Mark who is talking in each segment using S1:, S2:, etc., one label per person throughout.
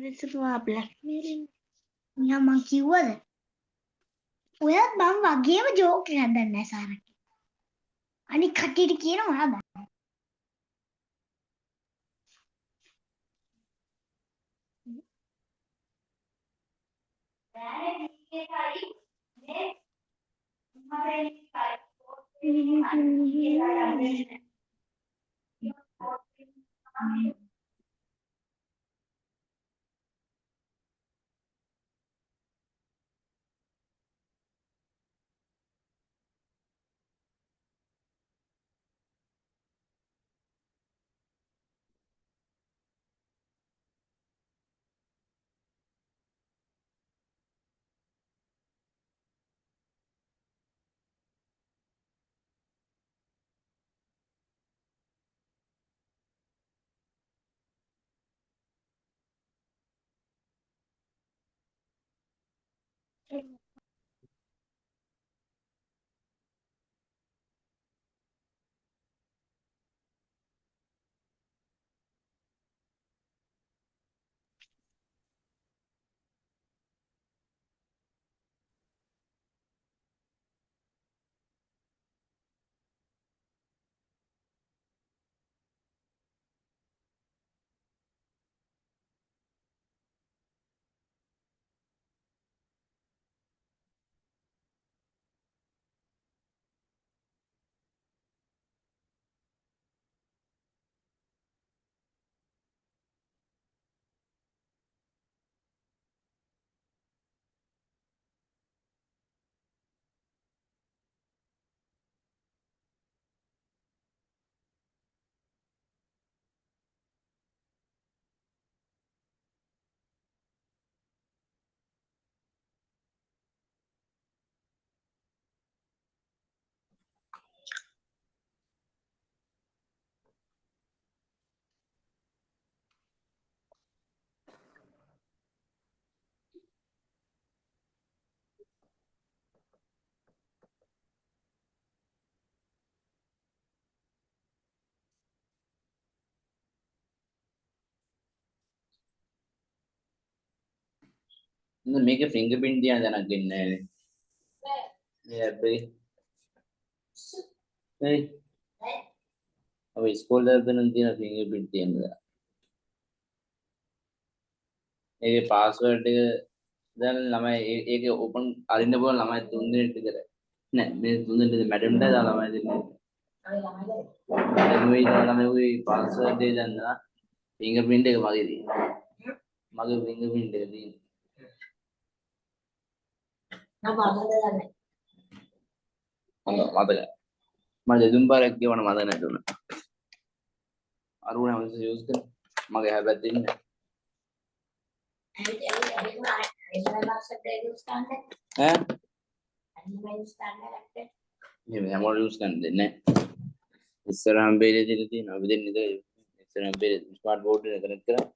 S1: හැමතිස්සෙම ඔයා බ්ලැක්මේලින් නිකන් මං කිව්වද? ඔයත් මං වගේම ජෝක් එකක් දන්නේ නැහැ සාරා. අනික කට්ටියට කියනවා ඔයා දන්නේ.
S2: මේකේ ෆින්ගර් ප්‍රින්ට් තියන දැනක් ගෙන්නේ නෑනේ. මේ ඇප් එකේ. ඒ අපි ඉස්කෝලේ වල නම් තියෙන ෆින්ගර් ප්‍රින්ට් තියෙන දා. ඒකේ පාස්වර්ඩ් එක දැන් ළමයි ඒකේ ඕපන් අරින්න පුළුවන් ළමයි තුන් දෙනෙක් විතර. නෑ මේ තුන් දෙනෙක් මැඩම්ට දාලා ළමයි දෙන්නේ. මැඩම් වෙයි ළමයි පාස්වර්ඩ් එක දන්නවා. ෆින්ගර් ප්‍රින්ට් එක මගේ තියෙනවා. මගේ ෆින්ගර් ප්‍රින්ට් එක තියෙනවා. මතකයි. මම දෙතුන් පාරක් කියවන මතක නැතුණා. අරුණ හැමතිස්සෙම යූස් කරන මගේ එහා පැත්තේ ඉන්නේ. ඈ එහෙම හැමෝම යූස් කරන්න දෙන්නේ නැහැ. ඉස්සරහම බේරේ තියලා තියෙනවා. අපි දෙන්නේ ඉතල ඉස්සරහම බේරේ ස්මාර්ට් බෝඩ් එක කනෙක්ට් කරා.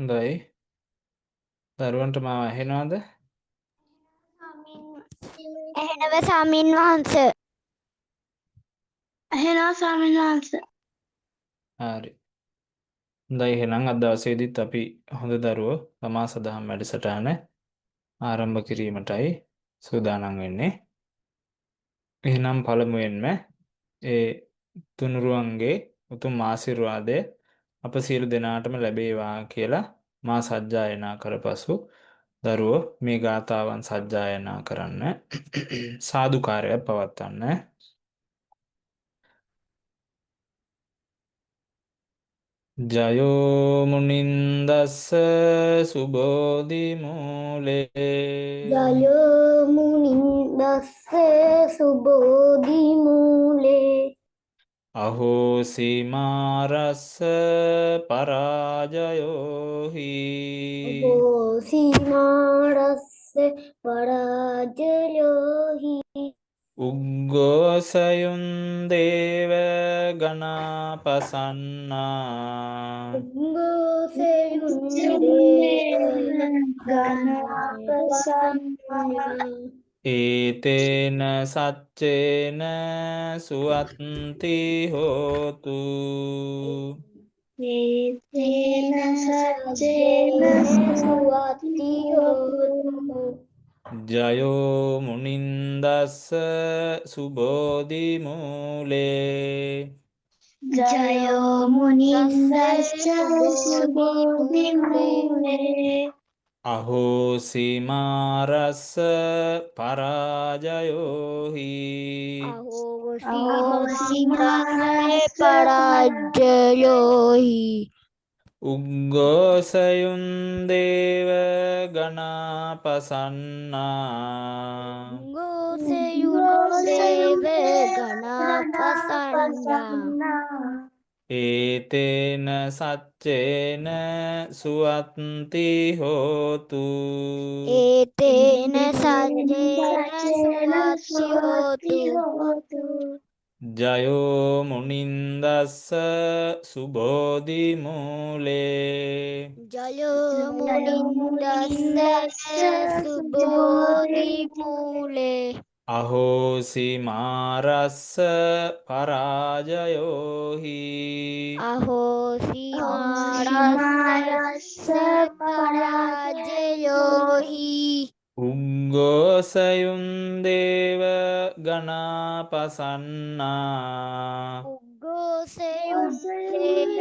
S3: හොඳයි. දරුවන්ට මාව ඇහෙනවද?
S4: ඇහෙනව ස්වාමීන් වහන්ස.
S1: ඇහෙනවා ස්වාමීන් වහන්ස.
S3: හරි. හොඳයි, එහෙනම් අද දවසේදීත් අපි හොඳ දරුවෝ ළමා සදහම් වැඩසටහන ආරම්භ කිරීමටයි සූදානම් වෙන්නේ. එහෙනම් පළමුවෙන්ම ඒ තුනුරුවන්ගේ උතුම් ආශිර්වාදය අප සියලු දෙනාටම ලැබේවා කියලා මා සජ්ජායනා කරපසු දරුවෝ මේ ගාථාවන් සජ්ජායනා කරන්න සාදුකාරයක් පවත්වන්න. ජයෝ මුනින්දස්ස සුබෝධි මූලේ.
S4: ජයෝ මුනින්දස්ස සුබෝධි මූලේ.
S3: අහෝසි මාරස්ස පරාජයෝහි.
S4: අහෝසි මාරස්ස පරාජයෝහි.
S3: උග්ගෝසයුන් දේව ගණාපසන්නා.
S4: උග්ගෝසයුන් දේව ගණාපසන්නා.
S3: ඒතේන සච්චේන සුවත්ති හෝතු.
S1: ඒතේන සච්චේන
S4: සුවත්ති හෝතු.
S3: ජයෝ මුනින්දස්ස සුබෝධි මූලේ.
S1: ජයෝ මුනින්දස්ස සුබෝධි මූලේ.
S3: අහෝසි මාරස්ස පරාජයෝහි.
S4: අහෝසි මාරස්ස පරාජයෝහි.
S3: උග්ගෝසයුන් දේව ගණාපසන්නා.
S4: උග්ගෝසයුන් දේව ගණාපසන්නා.
S3: ඒතේන සච්චේන සුවත්ති හෝතු.
S4: ඒතේන සච්චේන සුවත්ති හෝතු.
S3: ජයෝ මුනින්දස්ස සුබෝධි මූලේ.
S4: ජයෝ මුනින්දස්ස සුබෝධි මූලේ.
S3: අහෝසි මාරස්ස පරාජයෝහි.
S4: අහෝසි මාරස්ස පරාජයෝහි.
S3: උග්ගෝසයුන් දේව ගණාපසන්නා.
S4: උග්ගෝසයුන්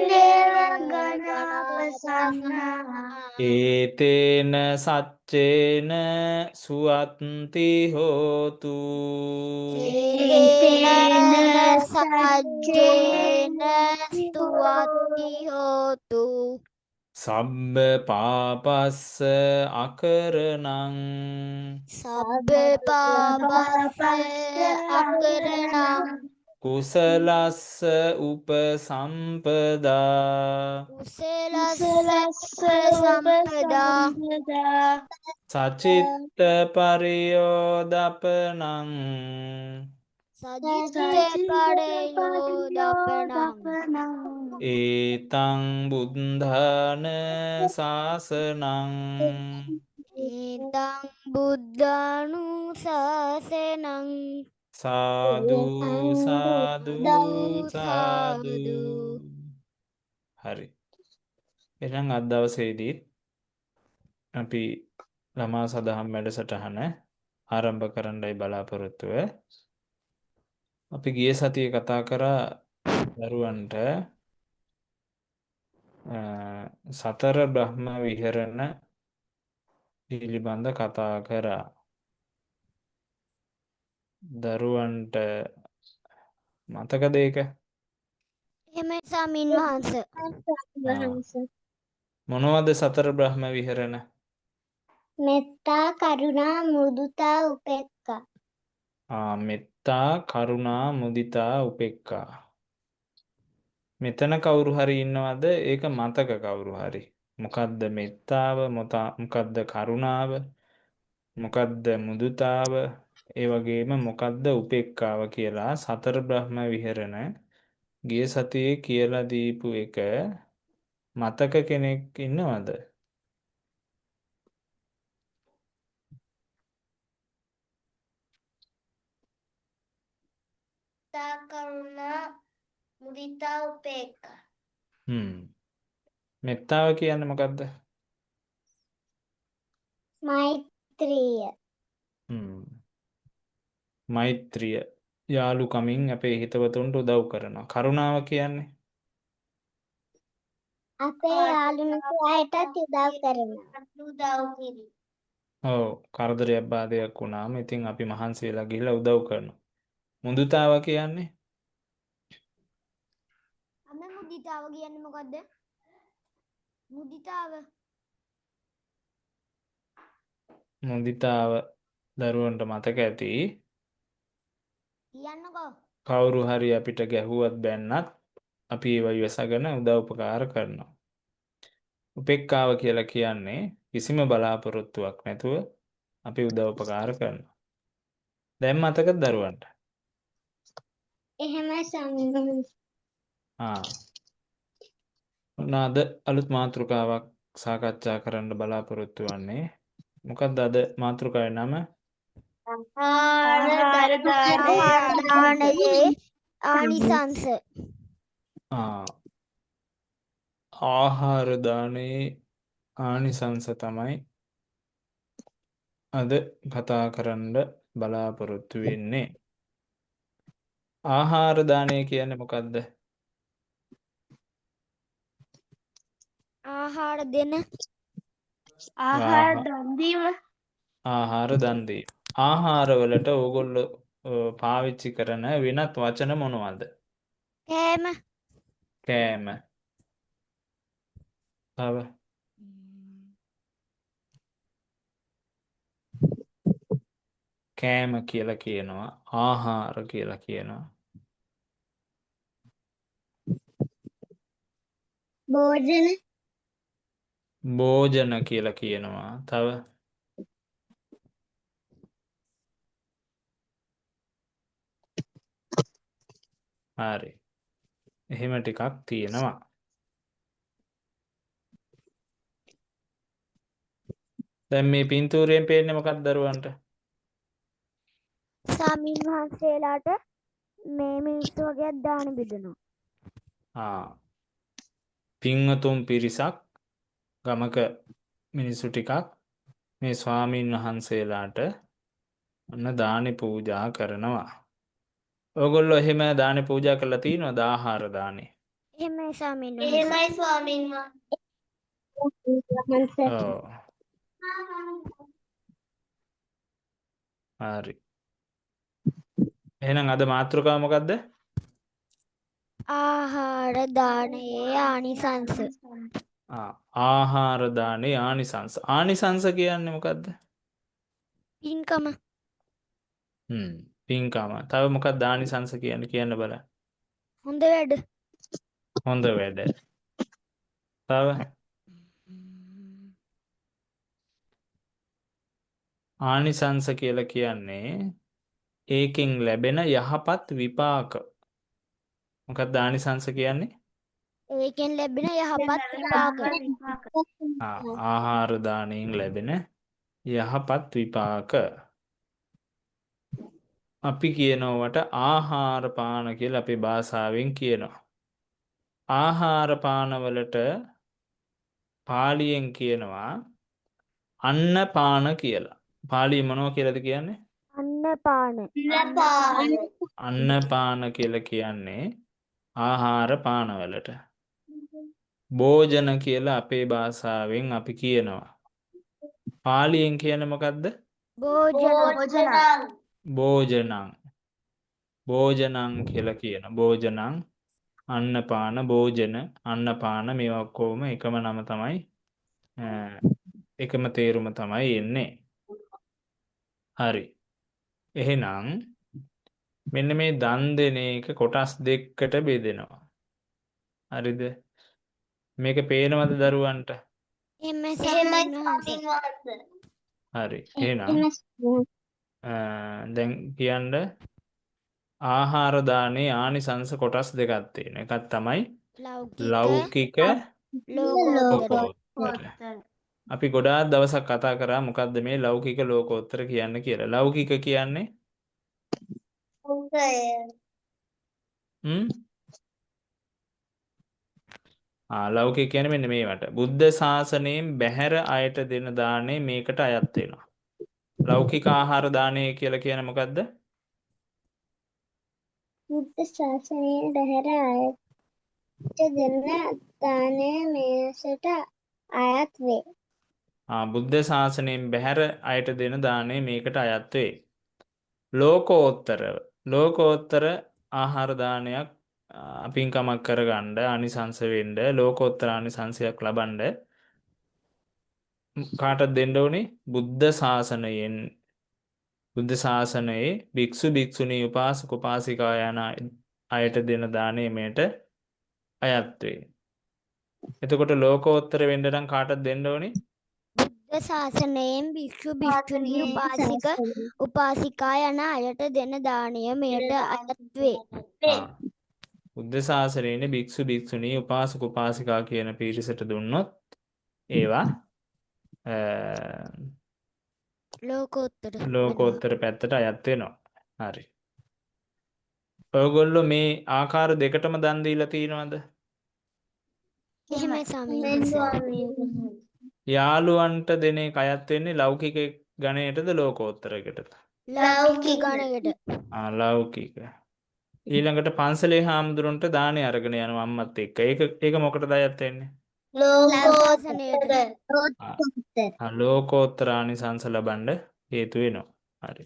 S1: දේව ගණාපසන්නා.
S3: ඒතේන සච්චේන සුවත්ති හෝතු.
S4: ඒතේන සච්චේන සුවත්ති හෝතු.
S3: සබ්බ පාපස්ස අකරණං.
S4: සබ්බ පාපස්ස අකරණං.
S3: කුසලස්ස උපසම්පදා.
S4: කුසලස්ස උපසම්පදා.
S3: සචිත්ත පරියෝදපනං.
S4: සජිත්ත පරියෝදපනං.
S3: ඒතං බුද්ධාන ශාසනං.
S4: ඒතං බුද්ධානුශාසනං.
S3: සාදු සාදු සාදු. හරි. එහෙනම් අද දවසේදීත් අපි ළමා සදහම් වැඩසටහන ආරම්භ කරන්නයි බලාපොරොත්තුව. අපි ගිය සතියේ කතා කරා දරුවන්ට සතර බ්‍රහ්ම විහරණ පිළිබඳ කතා කරා. දරුවන්ට මතකද ඒක?
S4: එහෙමයි ස්වාමීන් වහන්ස.
S3: මොනවද සතර බ්‍රහ්ම විහරණ?
S1: මෙත්තා, කරුණා, මුදිතා, උපේක්ඛා.
S3: මෙත්තා, කරුණා, මුදිතා, උපේක්ඛා. මෙතන කවුරු හරි ඉන්නවද? ඒක මතක කවුරු හරි? මොකද්ද මෙත්තාව? මොකද්ද කරුණාව? මොකද්ද මුදිතාව? ඒ වගේම මොකද්ද උපේක්ඛාව කියලා සතර බ්‍රහ්ම විහරණ ගිය සතියේ කියලා දීපු එක මතක කෙනෙක් ඉන්නවද?
S4: මෙත්තා කරුණා මුදිතා උපේක්ඛා.
S3: හ්ම්. මෙත්තාව කියන්නේ මොකද්ද?
S1: මෛත්‍රිය.
S3: හ්ම්. මෛත්‍රිය යාළුකමින් අපේ හිතවතුන්ට උදව් කරනවා. කරුණාව කියන්නේ
S1: අපේ යාළු නැති අයටත් උදව් කරනවා.
S4: උදව් කිරීම.
S3: ඔව්, කරදරයක් බාධයක් වුණාම ඉතින් අපි මහන්සි වෙලා ගිහිල්ලා උදව් කරනවා. මුදිතාව කියන්නේ
S4: අම්ම මුදිතාව කියන්නේ මොකද්ද? මුදිතාව.
S3: මුදිතාව දරුවන්ට මතක ඇති.
S4: කියන්නකෝ.
S3: කවුරු හරි අපිට ගැහුවත් බැන්නත් අපි ඒව ඉවසගෙන උදව් උපකාර කරනවා. උපේක්ඛාව කියලා කියන්නේ කිසිම බලාපොරොත්තුවක් නැතුව අපි උදව් උපකාර කරනවා. දැන් මතකද දරුවන්ට?
S1: එහෙමයි ස්වාමීන් වහන්සේ.
S3: ආ. ඔන්න අද අලුත් මාතෘකාවක් සාකච්ඡා කරන්න බලාපොරොත්තු වෙන්නේ. මොකක්ද අද මාතෘකාවේ නම?
S4: ආහාර දානයේ ආනිසංස.
S3: ආ, ආහාර දානයේ ආනිසංස තමයි අද කතා කරන්න බලාපොරොත්තු වෙන්නේ. ආහාර දානය කියන්නේ මොකද්ද?
S4: ආහාර දෙන.
S1: ආහාර දන් දීම.
S3: ආහාර දන් දීම. ආහාර වලට ඕගොල්ලෝ පාවිච්චි කරන වෙනත් වචන මොනවද?
S4: කෑම.
S3: කෑම. තව කෑම කියලා කියනවා, ආහාර කියලා කියනවා.
S1: භෝජන.
S3: භෝජන කියලා කියනවා. තව හරි. එහෙම ටිකක් තියෙනවා. දැන් මේ පින්තූරයෙන් පේන්නේ මොකක්ද දරුවන්ට?
S4: ස්වාමීන් වහන්සේලාට මේ මිනිස්සු වගේක් දාන බෙදනවා.
S3: ආ, පින්වතුන් පිරිසක් ගමක මිනිස්සු ටිකක් මේ ස්වාමීන් වහන්සේලාට ඔන්න දානි පූජා කරනවා. ඔයගොල්ලෝ එහෙම දානි පූජා කරලා තියෙනවද ආහාර දානේ?
S4: එහෙමයි ස්වාමීන් වහන්සේ. එහෙමයි ස්වාමීන්
S1: වහන්සේ.
S3: ඔව්. හරි. එහෙනම් අද මාතෘකාව මොකද්ද?
S4: ආහාර දානයේ ආනිසංස.
S3: ආ, ආහාර දානේ ආනිසංස. ආනිසංස කියන්නේ මොකද්ද?
S4: පින්කම.
S3: හ්ම්, පින්කම. තව මොකක්ද ආනිසංස කියන්නේ කියන්න බලන්න.
S4: හොඳ වැඩ.
S3: හොඳ වැඩ. තව ආනිසංස කියලා කියන්නේ ඒකෙන් ලැබෙන යහපත් විපාක. මොකක්ද ආනිසංස කියන්නේ?
S4: ඒකෙන් ලැබෙන යහපත් විපාක.
S3: ආ, ආහාර දාණයෙන් ලැබෙන යහපත් විපාක. අපි කියනවට ආහාර පාන කියලා අපේ භාෂාවෙන් කියනවා. ආහාර පාන වලට පාලියෙන් කියනවා අන්න පාන කියලා. පාලියෙන් මොනවා කියලාද කියන්නේ?
S4: අන්න පාන.
S3: අන්න පාන කියලා කියන්නේ ආහාර පාන වලට. භෝජන කියලා අපේ භාෂාවෙන් අපි කියනවා. පාලියෙන් කියන්නේ මොකද්ද?
S4: භෝජන.
S3: භෝජනං. භෝජනං කියලා කියන. භෝජනං, අන්නපාන, භෝජන, අන්නපාන මේවා ඔක්කොම එකම නම තමයි, එකම තේරුම තමයි එන්නේ. හරි. එහෙනම් මෙන්න මේ දන් දෙන එක කොටස් දෙකකට බෙදෙනවා. හරිද? මේක පේනවද දරුවන්ට?
S4: එහෙමයි ස්වාමීන් වහන්සේ.
S3: හරි. එහෙනම් දැන් කියන්න ආහාර දානේ ආනිසංස කොටස් දෙකක් තියෙනවා. එකක් තමයි
S4: ලෞකික
S3: ලෞකික
S4: ලෝකෝත්තර.
S3: ලෝකෝත්තර. අපි ගොඩාක් දවසක් කතා කරා මොකද්ද මේ ලෞකික ලෝකෝත්තර කියන්නේ කියලා. ලෞකික කියන්නේ හ්ම් ලෞකික කියන්නේ මෙන්න මේවට. බුද්ධ ශාසනයෙන් බැහැර අයට දෙන දාණය මේකට අයත් වෙනවා. ලෞකික ආහාර දාණය කියලා කියන්නේ මොකද්ද?
S1: බුද්ධ ශාසනයෙන් බැහැර අයට දෙන දානය මේසට අයත් වේ.
S3: බුද්ධ ශාසනයෙන් බැහැර අයට දෙන දාණය මේකට අයත් වේ. ලෝකෝත්තරව. ලෝකෝත්තර ආහාර දානයක් පින්කමක් කරගන්න ආනිසංස වෙන්න ලෝකෝත්තර ආනිසංසයක් ලබන්න කාටද දෙන්න ඕනේ? බුද්ධ ශාසනයෙන් බුද්ධ ශාසනයේ භික්ෂු භික්ෂුණී උපාසක උපාසිකා යන අයට දෙන දාණය මෙයට අයත් වේ. එතකොට ලෝකෝත්තර වෙන්න නම් කාටද දෙන්න ඕනේ?
S4: බුද්ධ ශාසනයෙන් භික්ෂු භික්ෂුණී උපාසික උපාසිකා යන අයට දෙන දාණය මෙයට අයත් වේ.
S3: බුද්ධ ශාසනයේ භික්ෂු භික්ෂුණී උපාසක උපාසිකා කියන පිරිසට දුන්නොත් ඒවා
S4: ලෝකෝත්තර
S3: ලෝකෝත්තර පැත්තට අයත් වෙනවා. හරි. ඔයගොල්ලෝ මේ ආකාර දෙකටම දන් දීලා තියෙනවද?
S4: එහෙමයි ස්වාමීන් වහන්සේ.
S3: යාළුවන්ට දෙන එක අයත් වෙන්නේ ලෞකික ගණයටද ලෝකෝත්තරයකටද?
S4: ලෞකික ගණයට.
S3: ලෞකික. ඊළඟට පන්සලේ හාමුදුරන්ට දානේ අරගෙන යනවා අම්මත් එක්ක. ඒක මොකටද අයත් වෙන්නේ?
S4: ලෝකෝත්තර.
S3: ලෝකෝත්තර ආනිසංස ලබන්න හේතු වෙනවා. හරි.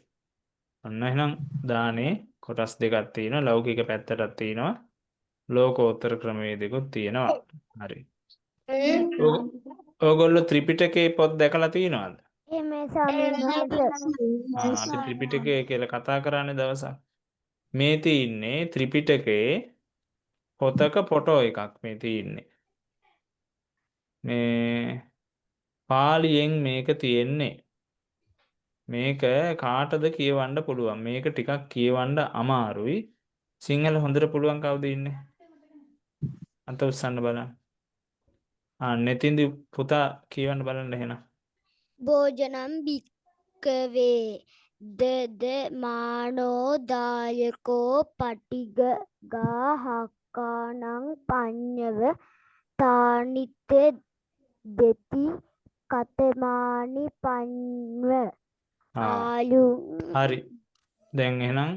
S3: ඔන්න එහෙනම් දානේ කොටස් දෙකක් තියෙනවා. ලෞකික පැත්තටත් තියෙනවා. ලෝකෝත්තර ක්‍රමවේදයකුත් තියෙනවා. හරි. ඔයගොල්ලෝ ත්‍රිපිටකයේ පොත් දැකලා තියෙනවද?
S4: එහෙමයි ස්වාමීන් වහන්සේ.
S3: අපි ත්‍රිපිටකය කියලා කතා කරන්නේ දවසක්. මේ තියෙන්නේ ත්‍රිපිටකයේ පොතක ෆොටෝ එකක් මේ තියෙන්නේ. මේ පාලියෙන් මේක තියෙන්නේ. මේක කාටද කියවන්න පුළුවන්? මේක ටිකක් කියවන්න අමාරුයි. සිංහල හොඳට පුළුවන් කවුද ඉන්නේ? අත උස්සන්න බලන්න. නෙතින්දි පුතා කියවන්න බලන්න එහෙනම්.
S4: භෝජනම් භික්ඛවේ දද මානෝ දායකෝ පටිගාහකානං පඤ්ඤව තානිත දෙති කතමානි පඤ්ඤව ආලු.
S3: හරි. දැන් එහෙනම්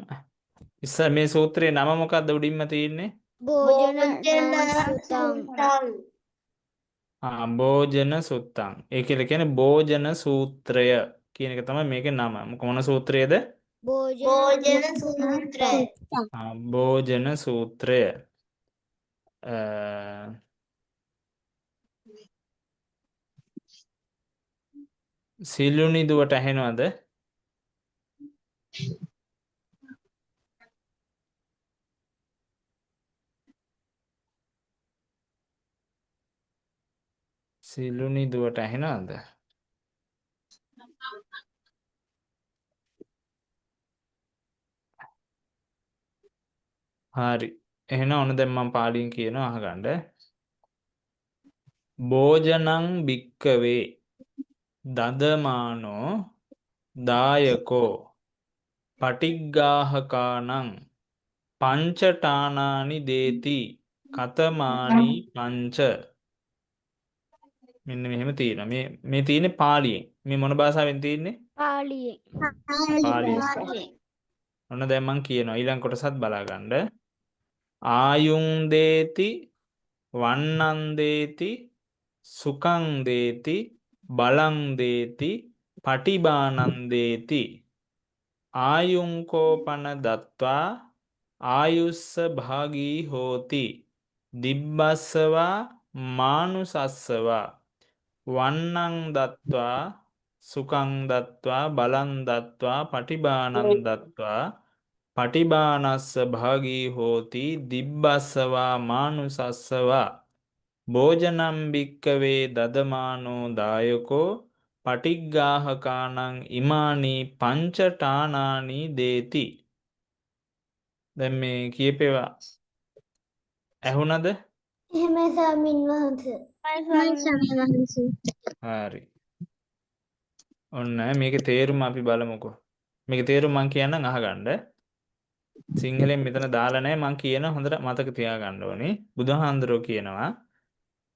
S3: ඉස්සර මේ සූත්‍රයේ නම මොකද්ද උඩින්ම තියෙන්නේ?
S4: භෝජන සුත්තං.
S3: භෝජන සුත්තං. ඒ කියලා කියන්නේ භෝජන සූත්‍රය කියන එක තමයි මේකේ නම. මොන සූත්‍රයේද?
S4: භෝජන සූත්‍රය.
S3: භෝජන සූත්‍රය. සිලුනි දුවට ඇහෙනවද? සිලුනි දුවට ඇහෙනවද? හරි. එහෙනම් ඔන්න දැන් මම පාලියෙන් කියනවා අහගන්න. භෝජනං භික්කවේ දදමානෝ දායකෝ පටිග්ගාහකානං පංචටානානි දේති කතමානි පංච. මෙන්න මෙහෙම තියෙනවා. මේ මේ තියෙන්නේ පාලියෙන්. මේ මොන භාෂාවෙන් තියෙන්නේ?
S4: පාලියෙන්.
S3: පාලියෙන්. ඔන්න දැන් මං කියනවා ඊළඟ කොටසත් බලා ගන්න. ආයුං දේති වන්නං දේති සුඛං දේති බලං දේති පටිබානං දේති. ආයුං කෝපන දත්වා ආයුස්ස භාගී හෝති දිබ්බස්සවා මානුසස්සවා වන්නං දත්වා සුඛං දත්වා බලං දත්වා පටිබානං දත්වා පටිබානස්ස භාගී හෝති දිබ්බස්සවා මානුසස්සවා භෝජනම් භික්කවේ දදමානෝ දායකෝ පටිග්ගාහකානං ඉමානි පංචටානානි දේති. දැන් මේ කියපේවා ඇහුණද?
S4: එහෙමයි ස්වාමින් වහන්සේ.
S1: ස්වාමීන් වහන්සේ.
S3: හරි. ඔන්න මේකේ තේරුම අපි බලමුකෝ. මේකේ තේරුම මං කියන්නම් අහගන්න. සිංහලෙන් මෙතන දාලා නැහැ මං කියන හොඳට මතක තියාගන්න ඕනේ. බුදුහාඳුරෝ කියනවා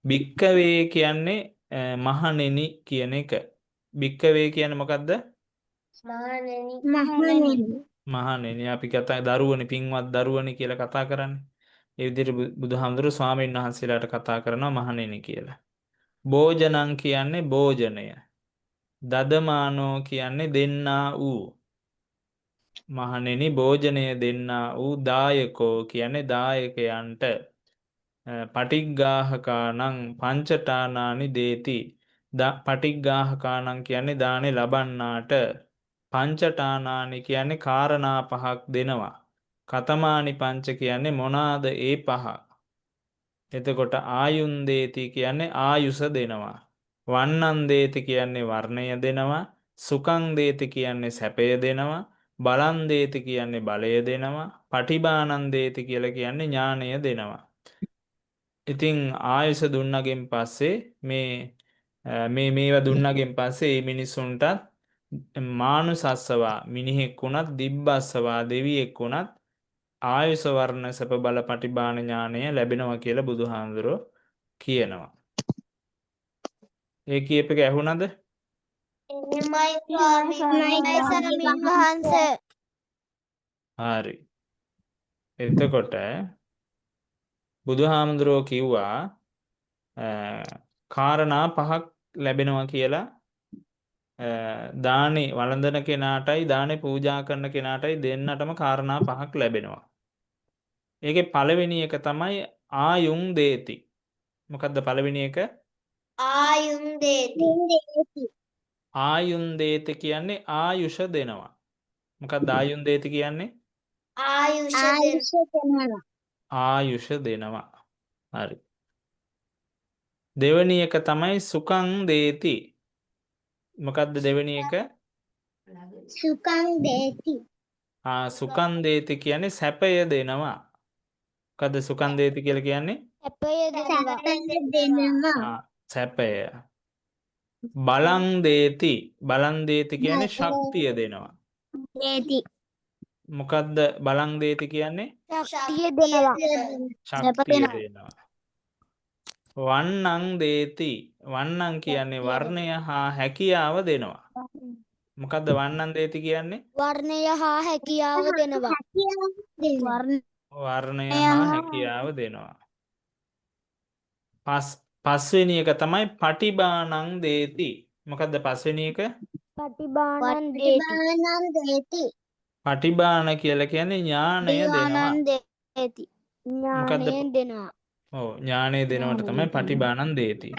S3: භික්කවේ කියන්නේ මහණෙනි කියන එක. භික්කවේ කියන්නේ මොකද්ද?
S4: මහණෙනි.
S1: මහණෙනි.
S3: මහණෙනි අපි කතා දරුවනි පින්වත් දරුවනි කියලා කතා කරන්නේ. ඒ විදිහට බුදුහාමුදුරුවෝ ස්වාමීන් වහන්සේලාට කතා කරනවා මහණෙනි කියලා. භෝජනං කියන්නේ භෝජනය. දදමානෝ කියන්නේ දෙන්නා වූ. මහණෙනි භෝජනය දෙන්නා වූ දායකෝ කියන්නේ දායකයන්ට. පටිග්ගාහකානං පංචඨානානි දේති. පටිග්ගාහකානං කියන්නේ දානේ ලබන්නාට. පංචඨානානි කියන්නේ කාරණා පහක් දෙනවා. කතමානි පංච කියන්නේ මොනාද ඒ පහ. එතකොට ආයුන් දේති කියන්නේ ආයුෂ දෙනවා. වන්නං දේති කියන්නේ වර්ණය දෙනවා. සුඛං දේති කියන්නේ සැපය දෙනවා. බලං දේති කියන්නේ බලය දෙනවා. පටිභානං දේති කියලා කියන්නේ ඥානය දෙනවා. ඉතින් ආයුෂ දුන්නගෙන් පස්සේ මේ මේ මේවා දුන්නගෙන් පස්සේ මේ මිනිසුන්ටත් මානුසස්සවා මිනිහෙක් වුණත් දිබ්බස්සවා දෙවියෙක් වුණත් ආයුෂ වර්ණ සැප බල පටිභාන ඥානය ලැබෙනවා කියලා බුදුහාමුදුරුවෝ කියනවා. ඒ කියප එක ඇහුණද?
S4: එහෙමයි ස්වාමීන්
S1: වහන්සේ.
S3: හරි. එතකොට බුදුහාමුදුරුවෝ කිව්වා කාරණා පහක් ලැබෙනවා කියලා දානේ වළඳන කෙනාටයි දානේ පූජා කරන කෙනාටයි දෙන්නටම කාරණා පහක් ලැබෙනවා. ඒකේ පළවෙනි එක තමයි ආයුං දේති. මොකද්ද පළවෙනි එක?
S4: ආයුං දේති.
S3: ආයුං දේති කියන්නේ ආයුෂ දෙනවා. මොකද්ද ආයුං දේති කියන්නේ?
S4: ආයුෂ
S1: දෙනවා.
S3: ආයුෂ දෙනවා. හරි. දෙවෙනි එක තමයි සුඛං දේති. මොකද්ද දෙවෙනි එක?
S1: සුඛං දේති.
S3: ආ සුඛං දේති කියන්නේ සැපය දෙනවා. මොකද්ද සුඛං දේති කියලා කියන්නේ?
S4: සැපය දෙනවා.
S1: දෙනවා.
S3: සැපය. බලං දේති. බලං දේති කියන්නේ ශක්තිය දෙනවා.
S1: දේති.
S3: මොකද්ද බලං දේති කියන්නේ?
S4: ශක්තිය දෙනවා.
S3: ශක්තිය දෙනවා. වන්නං දේති. වන්නං කියන්නේ වර්ණය හා හැකියාව දෙනවා. මොකද්ද වන්නං දේති කියන්නේ?
S4: වර්ණය හා හැකියාව දෙනවා.
S3: වර්ණය හා හැකියාව දෙනවා. පස්වෙනි එක තමයි පටිබානං දේති. මොකද්ද පස්වෙනි එක?
S4: පටිබානං දේති.
S3: පටිබාන කියලා කියන්නේ ඥානය දෙනවා.
S4: දේති. ඥානය දෙනවා.
S3: ඔව් ඥානය දෙනවට තමයි පටිබානං දේති.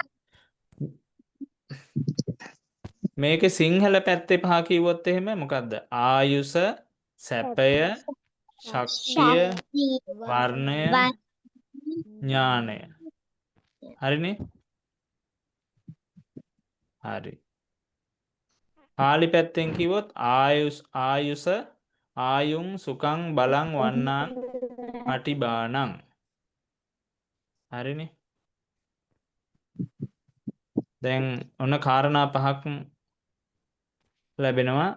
S3: මේකේ සිංහල පැත්තේ පහ කිව්වොත් එහෙම මොකද්ද? ආයුෂ, සැපය, ශක්තිය, වර්ණය, ඥානය. හරිනේ? හරි. පාලි පැත්තෙන් කිව්වොත් ආයුෂ ආයුං සුඛං බලං වන්නං පටිබානං. හරිනේ? දැන් ඔන්න කාරණා පහක් ලැබෙනවා.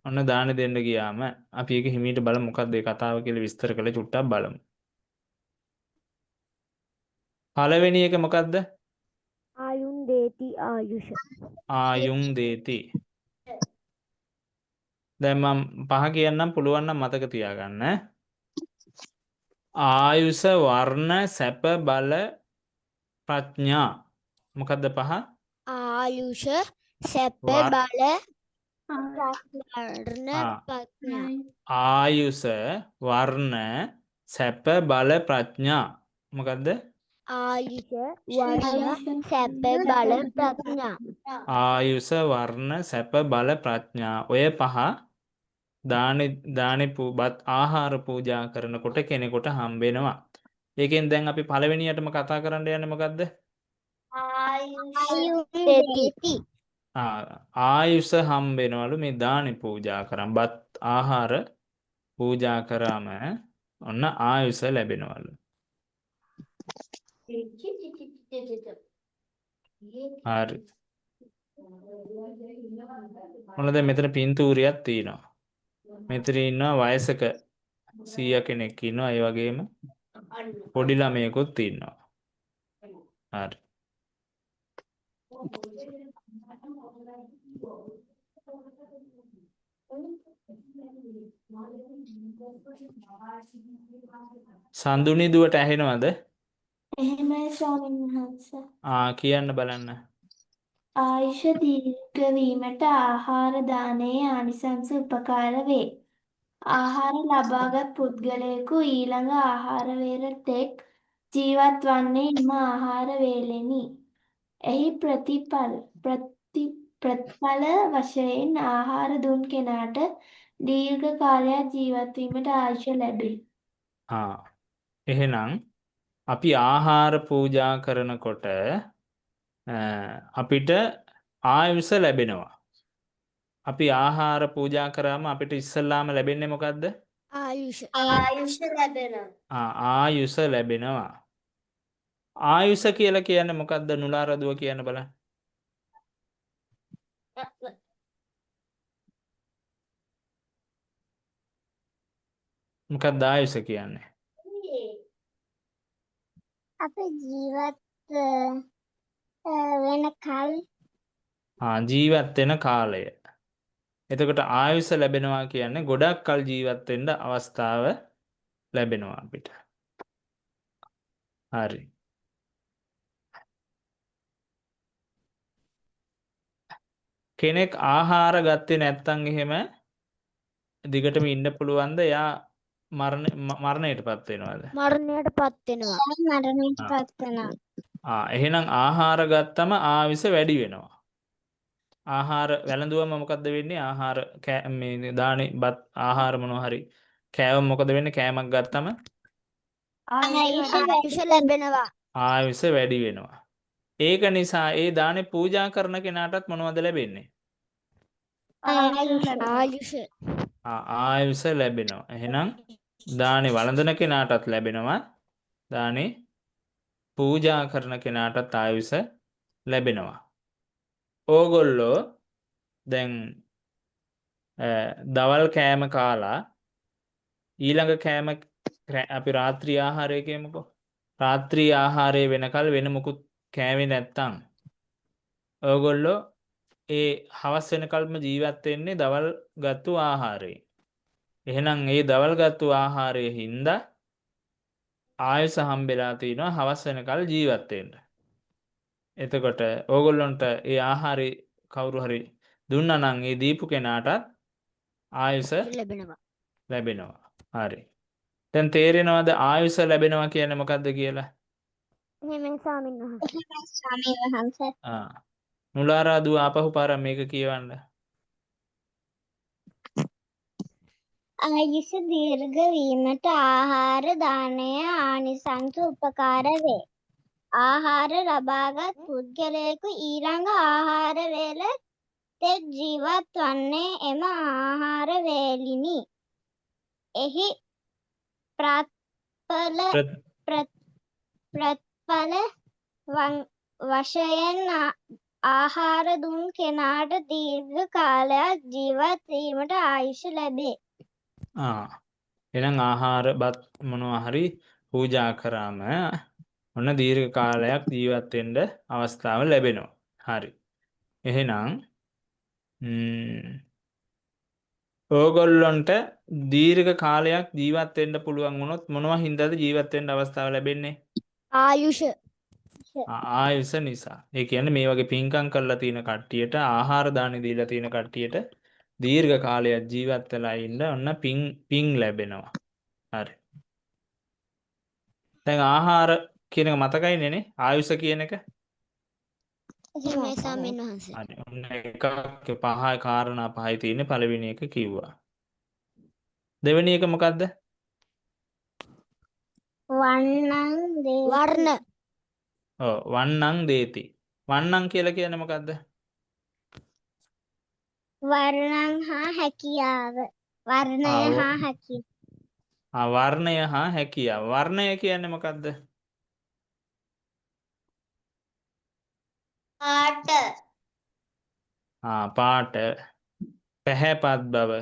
S3: ඔන්න දාන දෙන්න ගියාම අපි ඒක හිමීට බලමු මොකක්ද ඒ කතාව කියලා විස්තර කරලා චුට්ටක් බලමු. පළවෙනි එක මොකද්ද?
S4: ආයුං දේති ආයුෂ.
S3: ආයුං දේති. දැන් මම පහ කියන්නම් පුළුවන් නම් මතක තියාගන්න. ආයුෂ වර්ණ සැප බල ප්‍රඥා. මොකද්ද පහ?
S4: ආයුෂ සැප බල වර්ණ ප්‍රඥා.
S3: ආයුෂ වර්ණ සැප බල ප්‍රඥා. මොකද්ද?
S4: ආයුෂ වර්ණ සැප බල ප්‍රඥා.
S3: ආයුෂ වර්ණ සැප බල ප්‍රඥා ඔය පහ දානේ බත් ආහාර පූජා කරනකොට කෙනෙකුට හම්බ වෙනවා. ඒකෙන් දැන් අපි පළවෙනියටම කතා කරන්න යන්නේ මොකද්ද? ආයුෂ හම්බ වෙනවලු මේ දානේ පූජා කරන් බත් ආහාර පූජා කරාම ඔන්න ආයුෂ ලැබෙනවලු. හරි. ඔන්න දැන් මෙතන පින්තූරියක් තියෙනවා. මෙතන ඉන්නවා වයසක සීයා කෙනෙක් ඉන්නවා. ඒ වගේම පොඩි ළමයෙකුත් ඉන්නවා. හරි. සඳුනි දුවට ඇහෙනවද?
S5: එහෙමයි ස්වාමීන් වහන්සේ.
S3: ආ කියන්න බලන්න.
S5: ආයුෂ දීර්ඝ වීමට ආහාර දානයේ ආනිසංස උපකාර වේ. ආහාර ලබාගත් පුද්ගලයෙකු ඊළඟ ආහාර වේල තෙක් ජීවත් වන්නේ එම ආහාර වේලෙනි. එහි ප්‍රතිඵල වශයෙන් ආහාර දුන් කෙනාට දීර්ඝ කාලයක් ජීවත් වීමට ආයුෂ ලැබේ.
S3: ආ එහෙනම් අපි ආහාර පූජා කරනකොට අපිට ආයුෂ ලැබෙනවා. අපි ආහාර පූජා කරාම අපිට ඉස්සල්ලාම ලැබෙන්නේ මොකද්ද?
S4: ආයුෂ.
S5: ආයුෂ ලැබෙනවා.
S3: ආ ආයුෂ ලැබෙනවා. ආයුෂ කියලා කියන්නේ මොකද්ද? නුලාර දුව කියන්න බලන්න. මොකක්ද ආයුෂ කියන්නේ?
S1: අපි ජීවත් වෙන කල්.
S3: ආ ජීවත් වෙන කාලය. එතකොට ආයුෂ ලැබෙනවා කියන්නේ ගොඩක් කල් ජීවත් වෙන්න අවස්ථාව ලැබෙනවා අපිට. හරි. කෙනෙක් ආහාර ගත්තේ නැත්නම් එහෙම දිගටම ඉන්න පුළුවන්ද? එයා මරණයටපත් වෙනවද?
S4: මරණයටපත් වෙනවා.
S1: මරණයට පත් වෙනවා.
S3: ආ එහෙනම් ආහාර ගත්තම ආයුෂ වැඩි වෙනවා. ආහාර වැළඳුවම මොකද්ද වෙන්නේ? ආහාර මේ දානේ බත් ආහාර මොනවා හරි කෑවම මොකද වෙන්නේ? කෑමක් ගත්තම
S4: ආයුෂ ලැබෙනවා.
S3: ආයුෂ වැඩි වෙනවා. ඒක නිසා ඒ දානේ පූජා කරන කෙනාටත් මොනවද ලැබෙන්නේ?
S4: ආයුෂ.
S3: ආයුෂ ලැබෙනවා. එහෙනම් දානේ වළඳන කෙනාටත් ලැබෙනවා. දානේ පූජා කරන කෙනාටත් ආයුෂ ලැබෙනවා. ඕගොල්ලෝ දැන් දවල් කෑම කාලා ඊළඟ කෑම අපි රාත්‍රී ආහාරය කියමුකෝ. රාත්‍රී ආහාරය වෙනකල් වෙන මොකුත් කෑවේ නැත්තම් ඕගොල්ලෝ ඒ හවස් වෙනකල්ම ජීවත් වෙන්නේ දවල් ගත්තු ආහාරයෙන්. එහෙනම් ඒ දවල් ගත්තු ආහාරයේ හින්දා ආයුෂ හම්බෙලා තිනවා හවස් වෙනකල් ජීවත් වෙන්න. එතකොට ඕගොල්ලන්ට ඒ ආහාරي කවුරු හරි දුන්නා නම් ඒ දීපු කෙනාටත් ආයුෂ
S4: ලැබෙනවා.
S3: ලැබෙනවා. හරි. දැන් තේරෙනවද ආයුෂ ලැබෙනවා කියන්නේ මොකද්ද කියලා?
S4: එහෙමයි ස්වාමීන් වහන්සේ.
S1: එහෙමයි ස්වාමීන් වහන්සේ.
S3: ආ. නුලාරා දුව ආපහු පාරක් මේක කියවන්න.
S1: ආයුෂ දීර්ඝ වීමට ආහාර දානය ආනිසංස උපකාර වේ. ආහාර ලබාගත් පුද්ගලයෙකු ඊළඟ ආහාර වේල තෙක් ජීවත් වන්නේ එම ආහාර වේලිනි. එහි ප්‍රත්ඵල ප්‍රත්ඵල වශයෙන් ආහාර දුන් කෙනාට දීර්ඝ කාලයක් ජීවත් වීමට ආයුෂ ලැබේ.
S3: ආ එහෙනම් ආහාර බත් මොනවා හරි පූජා කරාම ඔන්න දීර්ඝ කාලයක් ජීවත් වෙන්න අවස්ථාව ලැබෙනවා. හරි. එහෙනම් ඕගොල්ලොන්ට දීර්ඝ කාලයක් ජීවත් වෙන්න පුළුවන් වුණොත් මොනවා හින්දාද ජීවත් වෙන්න අවස්ථාව ලැබෙන්නේ?
S4: ආයුෂ.
S3: ආයුෂ නිසා. ඒ කියන්නේ මේ වගේ පින්කම් කරලා තියෙන කට්ටියට ආහාර දාන දීලා තියෙන කට්ටියට දීර්ඝ කාලයක් ජීවත් වෙලා ඉන්න ඔන්න පින් ලැබෙනවා. හරි. දැන් ආහාර කියන එක මතකයිනේ නේ? ආයුෂ කියන එක.
S4: එහෙමයි ස්වාමීන් වහන්සේ.
S3: හරි. ඔන්න එකක් පහයි කාරණා පහයි තියෙන්නේ. පළවෙනි එක කිව්වා. දෙවෙනි එක මොකද්ද?
S1: වන්නං දේති.
S4: වර්ණ.
S3: ඔව් වන්නං දේති. වන්නං කියලා කියන්නේ මොකද්ද?
S1: වර්ණං හා හැකියාව. වර්ණය හා හැකියාව.
S3: ආ වර්ණය හා හැකියාව. වර්ණය කියන්නේ මොකද්ද?
S4: පාට.
S3: ආ පාට, පැහැපත් බව,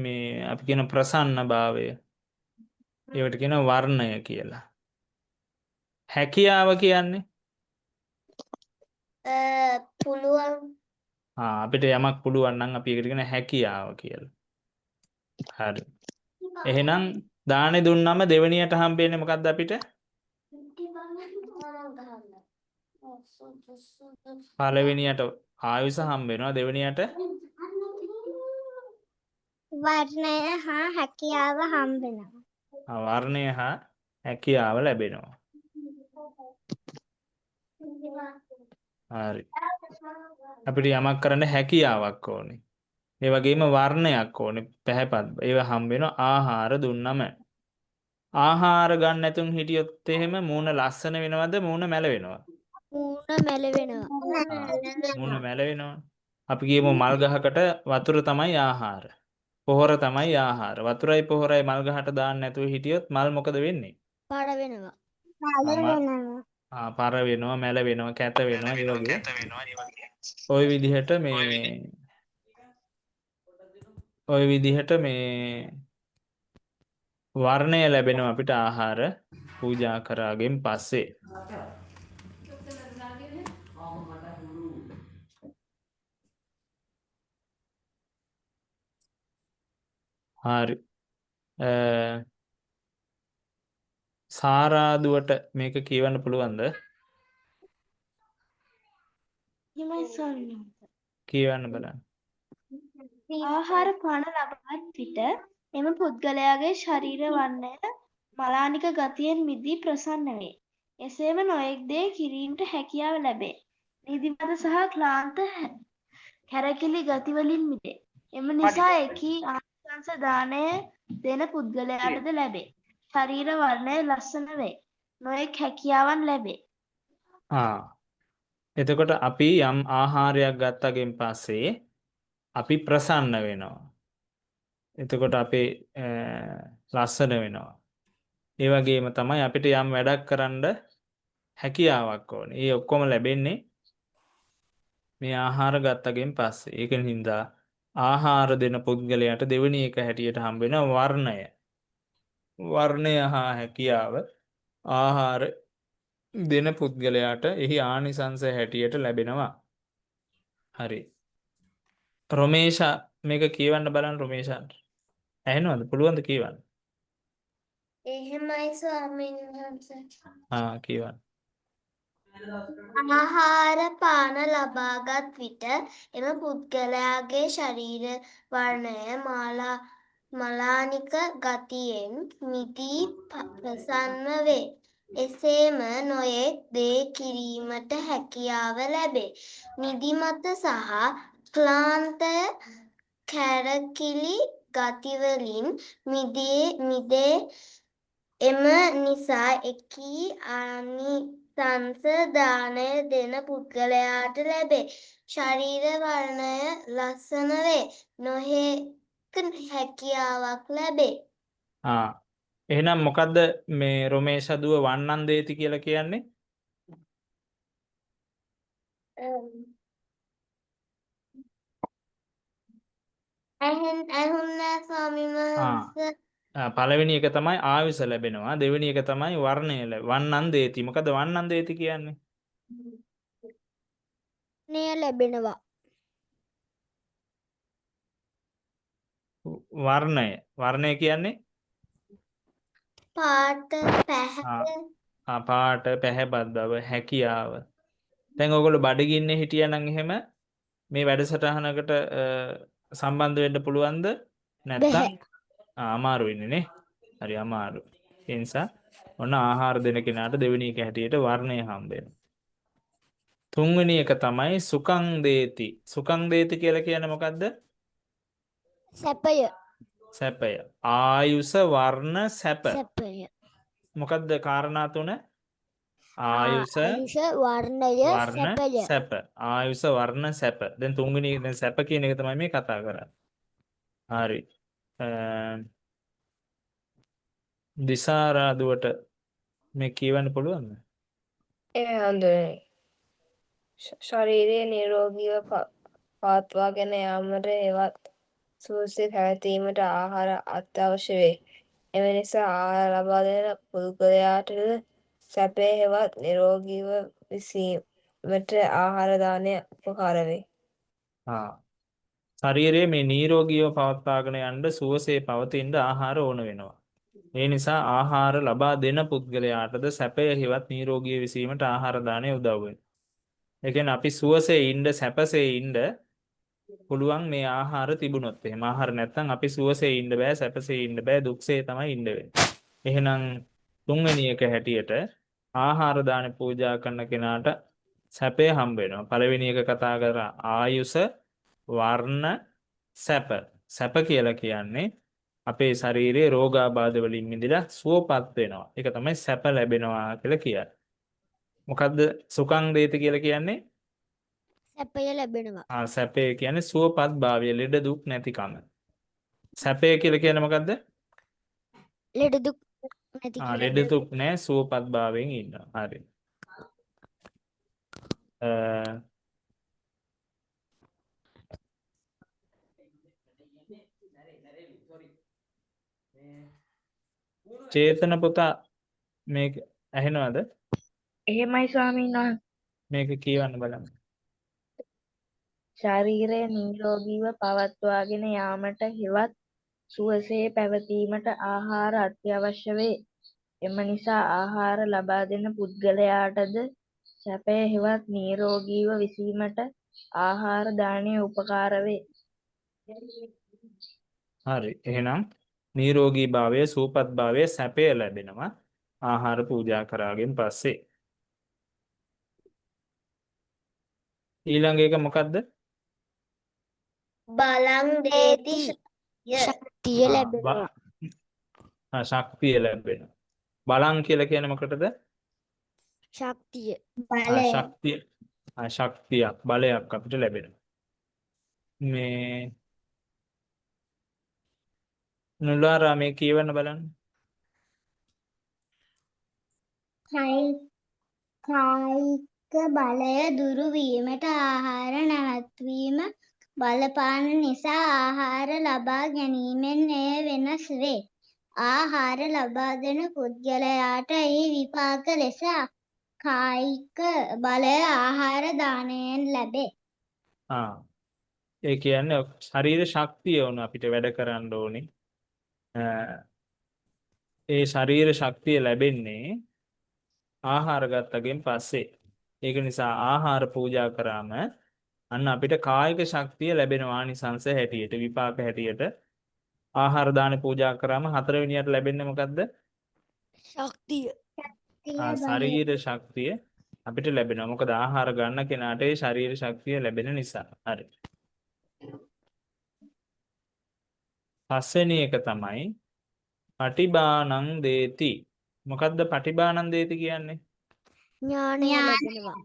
S3: මේ අපි කියන ප්‍රසන්න භාවය. ඒවට කියන වර්ණය කියලා. හැකියාව කියන්නේ
S4: පුළුවන්.
S3: ආ අපිට යමක් පුළුවන් නම් අපි ඒකට කියන හැකියාව කියලා. හරි. එහෙනම් දානෙ දුන්නම දෙවෙනියට හම්බෙන්නේ මොකද්ද අපිට? පළවෙනියට ආයුෂ හම්බ වෙනවා, දෙවෙනියට
S1: වර්ණය හා හැකියාව හම්බ වෙනවා.
S3: ආ, වර්ණය හා හැකියාව ලැබෙනවා. හරි. අපිට යමක් කරන්න හැකියාවක් ඕනේ. ඒ වගේම වර්ණයක් ඕනේ, පැහැපත්. ඒවා හම්බ වෙනවා ආහාර දුන්නම. ආහාර ගන්න නැතුන් හිටියොත් එහෙම මූණ ලස්සන වෙනවද, මූණ මැල වෙනවද?
S4: මූණ මැලවෙනවා.
S3: මූණ මැල වෙනවා. අපි කියමු මල් ගහකට වතුර තමයි ආහාර. පොහොර තමයි ආහාර. වතුරයි පොහොරයි මල් ගහට දාන්න නැතුව හිටියොත් මල් මොකද වෙන්නේ?
S4: පර වෙනවා.
S3: ආ පර වෙනවා, මැල වෙනවා, කැත වෙනවා, ඒ වගේ. ඔය විදිහට මේ ඔය විදිහට මේ වර්ණය ලැබෙනවා අපිට ආහාර පූජා කරාගෙන් පස්සේ. හරි. සාරාදුවට මේක කියවන්න පුළුවන්ද?
S5: එහෙමයි ස්වාමීන් වහන්සේ.
S3: කියවන්න බලන්න.
S5: ආහාර පාන ලබාගත් විට එම පුද්ගලයාගේ ශරීර වර්ණය මලානික ගතියෙන් මිදී ප්‍රසන්න වේ. එසේම නොයෙක් දේ කිරීමට හැකියාව ලැබේ. නිදිමත සහ ක්ලාන්ත කැරකිලි ගතිවලින් මිදේ. එම නිසා එකී ආනිසංස දානය දෙන පුද්ගලයාටද ලැබේ. ශරීර වර්ණය ලස්සන වේ. නොයෙක් හැකියාවන් ලැබේ.
S3: ආ එතකොට අපි යම් ආහාරයක් ගත්තගෙන් පස්සේ අපි ප්‍රසන්න වෙනවා. එතකොට අපේ ලස්සන වෙනවා. ඒ වගේම තමයි අපිට යම් වැඩක් කරන්න හැකියාවක් ඕනේ. ඒ ඔක්කොම ලැබෙන්නේ මේ ආහාර ගත්තගෙන් පස්සේ. ඒක හින්දා ආහාර දෙන පුද්ගලයාට දෙවෙනි එක හැටියට හම්බ වෙන වර්ණය. වර්ණය හා හැකියාව ආහාර දෙන පුද්ගලයාට එහි ආනිසංස හැටියට ලැබෙනවා. හරි. රොමේෂා මේක කියවන්න බලන්න රොමේෂා. ඇහෙනවද? පුළුවන්ද කියවන්න?
S4: එහෙමයි ස්වාමීන් වහන්සේ.
S3: ආ කියවන්න.
S4: ආහාර පාන ලබාගත් විට එම පුද්ගලයාගේ ශරීර වර්ණය මලානික ගතියෙන් මිදී ප්‍රසන්න වේ. එසේම නොයෙක් දේ කිරීමට හැකියාව ලැබේ. නිදිමත සහ ක්ලාන්තය කැරකිලි ගතිවලින් මිදේ. එම නිසා එකී ආනිසංස දානය දෙන පුද්ගලයාට ලැබේ. ශරීර වර්ණය ලස්සන වේ. නොයෙක් හැකියාවක් ලැබේ.
S3: ආ එහෙනම් මොකද්ද මේ රොමේෂා දුව වන්නන් දේති කියලා කියන්නේ?
S4: ඇහුන්නේ ස්වාමීන් වහන්සේ.
S3: පළවෙනි එක තමයි ආයුෂ ලැබෙනවා. දෙවෙනි එක තමයි වර්ණය වන්නන් දේති. මොකද වන්නන් දේති කියන්නේ?
S4: ණය ලැබෙනවා.
S3: වර්ණය. වර්ණය කියන්නේ
S4: පාට, පැහැය.
S3: ආ පාට, පැහැපත් බව, හැකියාව. දැන් ඔයගොල්ලෝ බඩගින්නේ හිටියා නම් එහෙම මේ වැඩසටහනකට සම්බන්ධ වෙන්න පුළුවන්ද? නැත්තම් අමාරු වෙන්නේ නේ. හරි අමාරු. ඒ නිසා ඔන්න ආහාර දෙන කෙනාට දෙවෙනි එක හැටියට වර්ණය හම්බ වෙනවා. තුන්වෙනි එක තමයි සුඛං දේති. සුඛං දේති කියලා කියන්නේ මොකද්ද?
S4: සැපය.
S3: සැපය. ආයුෂ වර්ණ සැප.
S4: සැපය.
S3: මොකද්ද කාරණා තුන? ආයුෂ
S4: වර්ණය
S3: වර්ණ
S4: සැපය.
S3: සැප. ආයුෂ වර්ණ සැප. දැන් තුන්වෙනි දැන් සැප කියන එක තමයි මේ කතා කරන්නේ. හරි. දිසාරාදුවට මේ කියවන්න පුළුවන්ද?
S6: ඒ හඳුනන්නේ. ශරීරය නිරෝගීව පවත්වාගෙන යාමට හෙවත් සුවසේ පැවතීමට ආහාර අත්‍යවශ්‍ය වේ. එම නිසා ආහාර ලබා දෙන පුද්ගලයාටද සැපය හෙවත් නිරෝගීව විසීමට ආහාර දානය උපකාර වේ.
S3: ආ ශරීරයේ මේ නිරෝගීව පවත්වාගෙන යන්න සුවසේ පවතින්න ආහාර ඕන වෙනවා. ඒ නිසා ආහාර ලබා දෙන පුද්ගලයාටද සැපය හෙවත් නිරෝගී විසීමට ආහාර දානය උදව් වෙනවා. ඒ කියන්නේ අපි සුවසේ ඉන්න සැපසේ ඉන්න පුළුවන් මේ ආහාර තිබුණොත් එහෙම. ආහාර නැත්නම් අපි සුවසේ ඉන්න බෑ, සැපසේ ඉන්න බෑ, දුක්සේ තමයි ඉන්න වෙන්නේ. එහෙනම් තුන්වෙනි එක හැටියට ආහාර දාන පූජා කරන කෙනාට සැපය හම්බ වෙනවා. පළවෙනි එක කතා කරා ආයුෂ, වර්ණ, සැප. සැප කියලා කියන්නේ අපේ ශරීරයේ රෝගාබාධ වලින් මිදලා සුවපත් වෙනවා. ඒක තමයි සැප ලැබෙනවා කියලා කියන්නේ. මොකද්ද සුඛං දේති කියලා කියන්නේ?
S4: සැපය ලැබෙනවා.
S3: ආ සැපය කියන්නේ සුවපත් භාවය, ලෙඩ දුක් නැතිකම. සැපය කියලා කියන්නේ මොකද්ද?
S4: ලෙඩ දුක් නැති
S3: ආ
S4: කියලා.
S3: ලෙඩ දුක් නෑ, සුවපත් භාවයෙන් ඉන්නවා. හරි. චේතන පුතා මේක ඇහෙනවද?
S7: එහෙමයි ස්වාමීන් වහන්සේ.
S3: මේක කියවන්න බලන්න.
S7: ශරීරය නිරෝගීව පවත්වාගෙන යාමට හෙවත් සුවසේ පැවතීමට ආහාර අත්‍යවශ්‍ය වේ. එම නිසා ආහාර ලබා දෙන පුද්ගලයාටද සැපය හෙවත් නිරෝගීව විසීමට ආහාර දානය උපකාර වේ.
S3: හරි. එහෙනම් නිරෝගී භාවය, සුවපත් භාවය, සැපය ලැබෙනවා ආහාර පූජා කරාගෙන් පස්සේ. ඊළඟ එක මොකද්ද?
S1: බලං දේති
S4: ශක්තිය ලැබෙනවා.
S3: ආ ශක්තිය ලැබෙනවා. බලං කියලා කියන්නේ මොකටද?
S4: ශක්තිය.
S1: බලය.
S3: ශක්තිය. ආ ශක්තියක්, බලයක් අපිට ලැබෙනවා. මේ නුලාරා මේ කියවන්න බලන්න.
S1: කායික බලය දුරු වීමට ආහාර නැවැත්වීම බලපාන නිසා ආහාර ලබා ගැනීමෙන් එය වෙනස් වේ. ආහාර ලබා දෙන පුද්ගලයාට එහි විපාක ලෙස කායික බලය ආහාර දානයෙන් ලැබේ.
S3: ආ ඒ කියන්නේ ශරීර ශක්තිය ඕන අපිට වැඩ කරන්න ඕනේ. ඒ ශරීර ශක්තිය ලැබෙන්නේ ආහාර ගත්තගෙන් පස්සේ. ඒක නිසා ආහාර පූජා කරාම අන්න අපිට කායික ශක්තිය ලැබෙනවා ආනිසංස හැටියට, විපාක හැටියට. ආහාර දාන පූජා කරාම හතරවෙනියට ලැබෙන්නේ මොකද්ද?
S4: ශක්තිය.
S3: ශරීර ශක්තිය අපිට ලැබෙනවා. මොකද ආහාර ගන්න කෙනාට ඒ ශරීර ශක්තිය ලැබෙන නිසා. හරි. පස්වෙනි එක තමයි පටිබානං දේති. මොකද්ද පටිබානං දේති කියන්නේ?
S4: ඥානය ලැබෙනවා.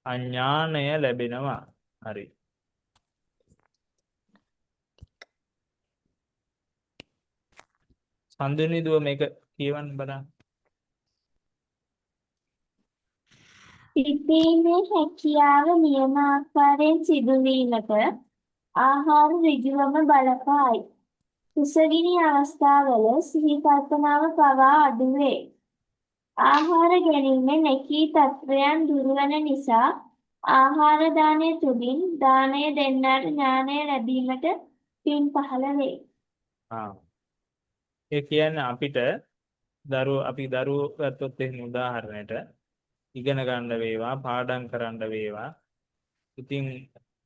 S3: අඥානය ලැබෙනවා. හරි. සඳුනි දුව මේක කියවන්න බලන්න.
S8: සිතීමේ හැකියාව නියම ආකාරයෙන් සිදුවීමට ආහාර ඍජුවම බලපායි. කුසගිනි අවස්ථාවල සිහි කල්පනාව පවා අඩු වේ. ආහාර ගැනීමෙන් එකී තත්ත්වයන් දුරවන නිසා ආහාර දානය තුළින් දානය දෙන්නාට ඥානය ලැබීමට පින් පහළ වේ.
S3: ආ ඒ කියන්නේ අපිට අපි දරුවෝ ගත්තොත් එහෙම උදාහරණයට ඉගෙන ගන්න වේවා, පාඩම් කරන්න වේවා. ඉතින්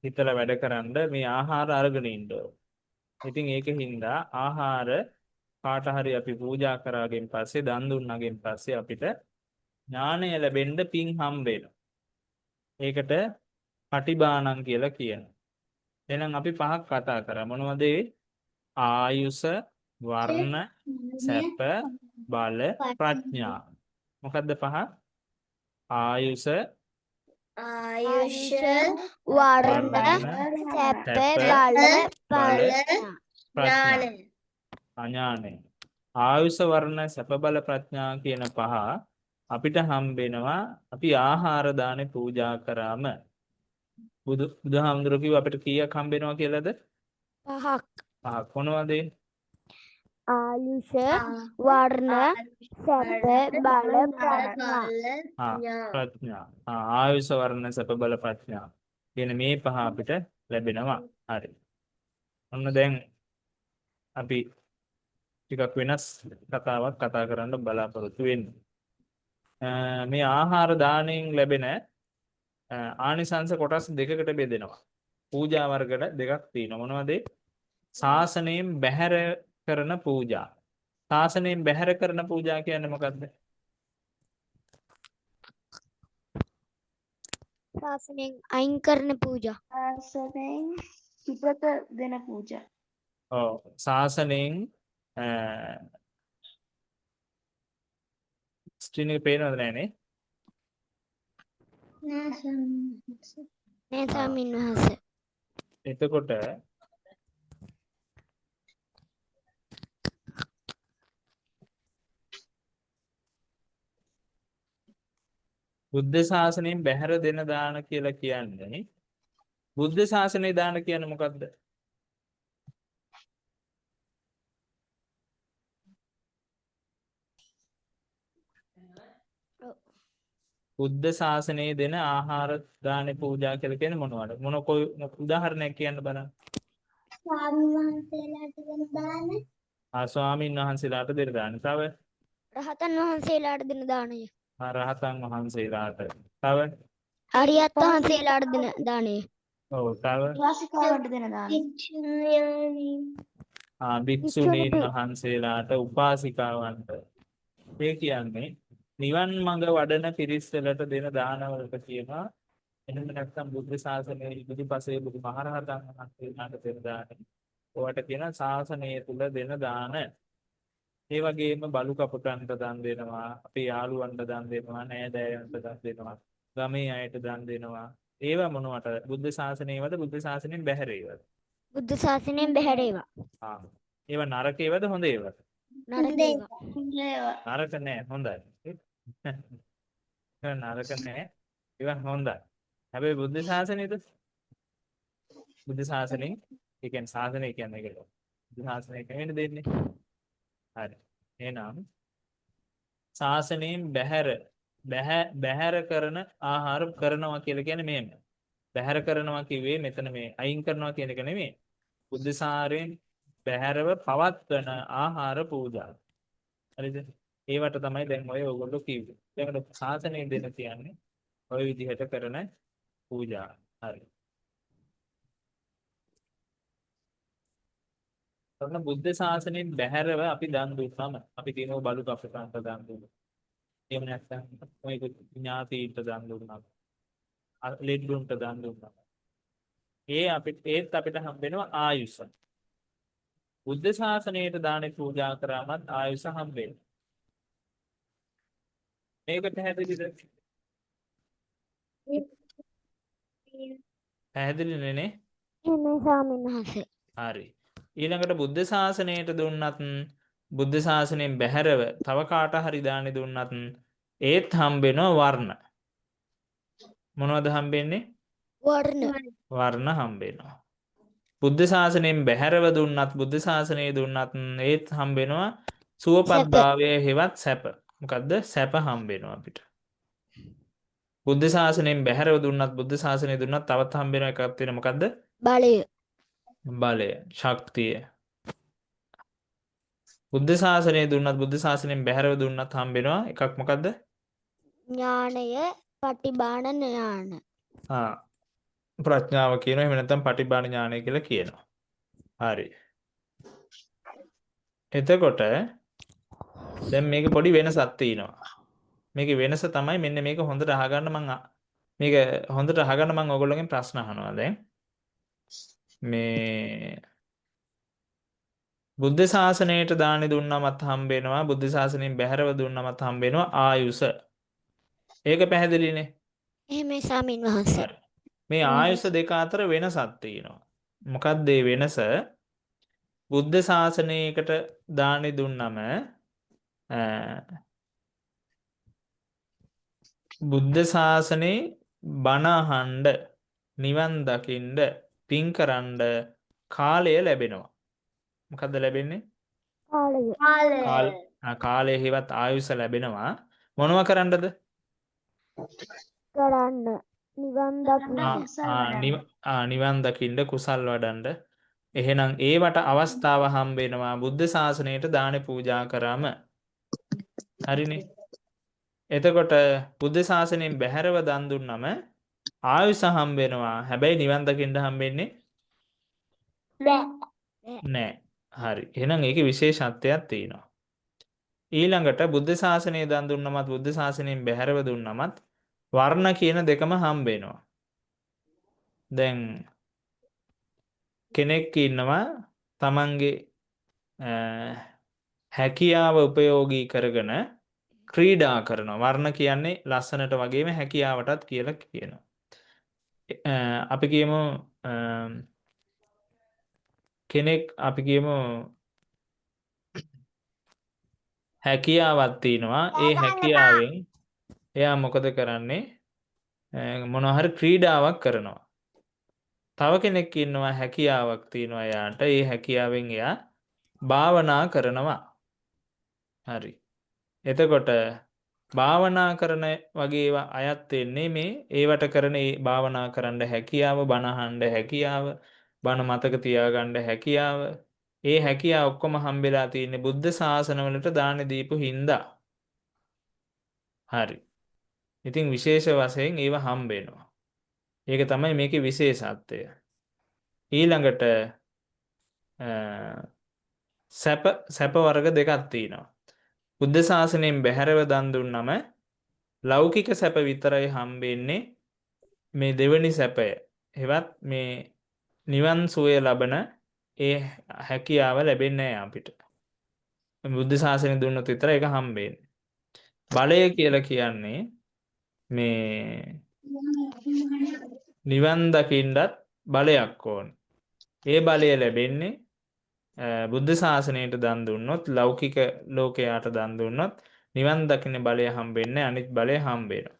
S3: හිතලා වැඩ කරන්න මේ ආහාර අරගෙන ඉන්න ඕන. ඉතින් ඒක හින්දා ආහාර කාට හරි අපි පූජා කරාගෙන් පස්සේ දන් දුන්නාගෙන් පස්සේ අපිට ඥානය ලැබෙන්න පින් හම්බ වෙනවා. ඒකට පටිබානං කියලා කියනවා. එහෙනම් අපි පහක් කතා කරා. මොනවද ඒ? ආයුෂ, වර්ණ, සැප, බල, ප්‍රඥා. මොකද්ද පහ? ආයුෂ,
S4: ආයුෂ, වර්ණ, සැප, බල, ප්‍රඥා.
S3: අඥානය. ආයුෂ, වර්ණ, සැප, බල, ප්‍රඥා කියන පහ අපිට හම්බෙනවා අපි ආහාර දානේ පූජා කරාම. බුදුහාමුදුරුවෝ කිව්වා අපිට කීයක් හම්බ වෙනවා කියලාද?
S4: පහක්.
S3: පහක්. මොනවද ඒ?
S4: ආයුෂ, වර්ණ, සැප, බල, ප්‍රඥා.
S3: ආ ප්‍රඥා. ආ ආයුෂ වර්ණ සැප බල ප්‍රඥා. කියන මේ පහ අපිට ලැබෙනවා. හරි. ඔන්න දැන් අපි ටිකක් වෙනස් කතාවක් කතා කරන්න බලාපොරොත්තු වෙන්නේ. මේ ආහාර දාණයෙන් ලැබෙන ආනිසංස කොටස් දෙකකට බෙදෙනවා. පූජා වර්ග දෙකක් තියෙනවා. මොනවද ඒ? ශාසනයෙන් බැහැර කරන පූජා. ශාසනයෙන් බැහැර කරන පූජා කියන්නේ මොකද්ද?
S4: ශාසනයෙන් අයින් කරන පූජා.
S5: ශාසනයෙන් පිටත දෙන පූජා.
S3: ඔව් ශාසනයෙන් ස්ක්‍රීන් එක පේනවද නෑනේ?
S1: නෑ ස්වාමීන් වහන්සේ.
S4: නෑ ස්වාමීන් වහන්සේ.
S3: එතකොට බුද්ධ ශාසනයෙන් බැහැර දෙන දාන කියලා කියන්නේ බුද්ධ ශාසනයේ දාන කියන්නේ මොකද්ද? බුද්ධ ශාසනයේ දෙන ආහාර දාන පූජා කියලා කියන්නේ මොනවද? මොන කොයි උදාහරණයක් කියන්න බලන්න.
S1: ස්වාමීන් වහන්සේලාට දෙන දාන.
S3: ආ ස්වාමීන් වහන්සේලාට දෙන දාන. තව
S4: රහතන් වහන්සේලාට දෙන දානය.
S3: ආ රහතන් වහන්සේලාට. තව
S4: අරියත් වහන්සේලාට දෙන දානය.
S3: ඔව් තව
S5: උපාසිකාවන්ට දෙන දාන.
S3: ආ භික්ෂුණීන් වහන්සේලාට උපාසිකාවන්ට. මේ කියන්නේ නිවන් මඟ වඩන පිරිස් වලට දෙන දානවලට කියනවා. එහෙම නැත්නම් බුද්ධ ශාසනයේ බුදුපසේ බුදුමහරහතන් වහන්සේලාට දෙන දාන. ඔයාට කියන ශාසනය තුල දෙන දාන. ඒ වගේම බලු කපුටන්ට දන් දෙනවා, අපේ යාළුවන්ට දන් දෙනවා, නෑදෑයන්ට දන් දෙනවා, ගමේ අයට දන් දෙනවා. ඒවා මොනවට? බුද්ධ ශාසනයේවද බුද්ධ ශාසනයෙන් බැහැර ඒවාද?
S4: බුද්ධ ශාසනයෙන් බැහැර ඒවා.
S3: ආ. ඒවා නරක ඒවාද හොඳ ඒවාද?
S4: නරක ඒවා.
S5: හොඳ ඒවා.
S3: නරක නෑ හොඳයි. ඒවා නරක නෑ. ඒවා හොඳයි. හැබැයි බුද්ධ ශාසනයද? බුද්ධ ශාසනයෙන් ඒ කියන්නේ ශාසනය කියන්නේ ඒකට. බුද්ධ ශාසනය කියන්නේ දෙන්නේ. හරි. එහෙනම් ශාසනයෙන් බැහැර බැහැර කරන ආහාර කරනවා කියලා කියන්නේ මෙහෙම. බැහැර කරනවා කිව්වේ මෙතන මේ අයින් කරනවා කියන එක නෙමෙයි. බුද්ධ ශාසනයෙන් බැහැරව පවත්වන ආහාර පූජා. හරිද? ඒවට තමයි දැන් ඔය ඔයගොල්ලෝ කිව්වේ. දැන් ශාසනය දෙන කියන්නේ ඔය විදිහට කරන පූජා. හරි. ඔන්න බුද්ධ ශාසනයෙන් බැහැරව අපි දන් දුන්නාම අපි කියනවා බලු කපටන්ට දන් දුන්නා. එහෙම නැත්නම් ඔය ඥාතීන්ට දන් දුන්නා. ලෙඩුන්ට දන් දුන්නා. ඒ අපිට ඒත් අපිට හම්බ වෙනවා ආයුෂ. බුද්ධ ශාසනයට දානේ පූජා කරාමත් ආයුෂ හම්බ වෙනවා. මේක පැහැදිලිද? පැහැදිලි නේ?
S4: එහෙමයි ස්වාමීන් වහන්සේ.
S3: හරි. ඊළඟට බුද්ධ ශාසනයට දුන්නත් බුද්ධ ශාසනයෙන් බැහැරව තව කාට හරි දානේ දුන්නත් ඒත් හම්බ වෙනවා වර්ණ. මොනවද හම්බෙන්නේ?
S4: වර්ණ.
S3: වර්ණ හම්බ වෙනවා. බුද්ධ ශාසනයෙන් බැහැරව දුන්නත් බුද්ධ ශාසනය දුන්නත් ඒත් හම්බ වෙනවා සුවපත්
S4: සැප.
S3: භාවය හෙවත් සැප. මොකද්ද? සැප හම්බ වෙනවා අපිට. බුද්ධ ශාසනයෙන් බැහැරව දුන්නත් බුද්ධ ශාසනය දුන්නත් තවත් හම්බ වෙන එකක් තියෙනවා. මොකද්ද?
S4: බලය.
S3: බලය, ශක්තිය. බුද්ධ ශාසනය දුන්නත් බුද්ධ ශාසනයෙන් බැහැරව දුන්නත් හම්බ වෙනවා එකක් මොකද්ද?
S4: ඥානය, පටිභාන ඥාන.
S3: ආ ප්‍රඥාව කියනවා. එහෙම නැත්නම් පටිභාන ඥානය කියලා කියනවා. හරි. එතකොට දැන් මේක පොඩි වෙනසක් තියෙනවා. මේකේ වෙනස තමයි මෙන්න මේක හොඳට අහගන්න මං මේක හොඳට අහගන්න මං ඔයගොල්ලෝගෙන් ප්‍රශ්න අහනවා දැන්. මේ බුද්ධ ශාසනයට දානි දුන්නමත් හම්බ වෙනවා බුද්ධ ශාසනයෙන් බැහැරව දුන්නමත් හම්බ වෙනවා ආයුෂ. ඒක පැහැදිලිනේ?
S4: එහෙමයි ස්වාමීන් වහන්සේ.
S3: හරි. මේ ආයුෂ දෙක අතර වෙනසක් තියෙනවා. මොකක්ද ඒ වෙනස? බුද්ධ ශාසනයකට දානි දුන්නම බුද්ධ ශාසනයේ බණ අහන්න නිවන් දකින්න පින් කරන්න කාලය ලැබෙනවා. මොකද්ද ලැබෙන්නේ?
S4: කාලය.
S3: කාල කාලය හේවත් ආයුෂ ලැබෙනවා. මොනව කරන්නද?
S4: කරන්න. නිවන් දකින්න.
S3: නිවන් දකින්න කුසල් වඩන්න. එහෙනම් ඒවට අවස්ථාව හම්බ වෙනවා බුද්ධ ශාසනයට දාන පූජා කරාම. හරිනේ. එතකොට බුද්ධ ශාසනයෙන් බැහැරව දන් දුන්නම ආයුෂ හම්බ වෙනවා. හැබැයි නිවන් දකින්න හම්බෙන්නේ නෑ. හරි. එහෙනම් ඒකේ විශේෂත්වයක් තියෙනවා. ඊළඟට බුද්ධ ශාසනය දන් දුන්නමත් බුද්ධ ශාසනයෙන් බැහැරව දුන්නමත් වර්ණ කියන දෙකම හම්බ වෙනවා. දැන් කෙනෙක් ඉන්නවා තමන්ගේ හැකියාව උපයෝගී කරගෙන ක්‍රීඩා කරනවා. වර්ණ කියන්නේ ලස්සනට වගේම හැකියාවටත් කියලා කියනවා. අපි කියමු කෙනෙක් අපි කියමු හැකියාවක් තියෙනවා. ඒ හැකියාවෙන් එයා මොකද කරන්නේ? මොනවා හරි ක්‍රීඩාවක් කරනවා. තව කෙනෙක් ඉන්නවා හැකියාවක් තියෙනවා එයාට. ඒ හැකියාවෙන් එයා භාවනා කරනවා. හරි. එතකොට භාවනා කරන වගේ ඒවා අයත් වෙන්නේ මේ ඒවට කරන ඒ භාවනා කරන්න හැකියාව, බණ අහන්න හැකියාව, බණ මතක තියාගන්න හැකියාව, ඒ හැකියාව ඔක්කොම හම්බෙලා තියෙන්නේ බුද්ධ ශාසනවලට දාන දීපු හින්දා. හරි. ඉතින් විශේෂ වශයෙන් ඒව හම්බ වෙනවා. ඒක තමයි මේකේ විශේෂත්වය. ඊළඟට සැප සැප වර්ග දෙකක් තියෙනවා. බුද්ධ ශාසනයෙන් බැහැරව දන් දුන්නම ලෞකික සැප විතරයි හම්බෙන්නේ. මේ දෙවෙනි සැපය. හෙවත් මේ නිවන් සුවය ලබන ඒ හැකියාව ලැබෙන්නේ නැහැ අපිට. බුද්ධ ශාසනය දුන්නොත් විතරයි ඒක හම්බෙන්නේ. බලය කියලා කියන්නේ මේ නිවන් දකින්නත් බලයක් ඕන. ඒ බලය ලැබෙන්නේ බුද්ධ ශාසනයට දන් දුන්නොත්, ලෞකික ලෝකයාට දන් දුන්නොත් නිවන් දකින්න බලය හම්බෙන්නේ, අනිත් බලය හම්බ වෙනවා.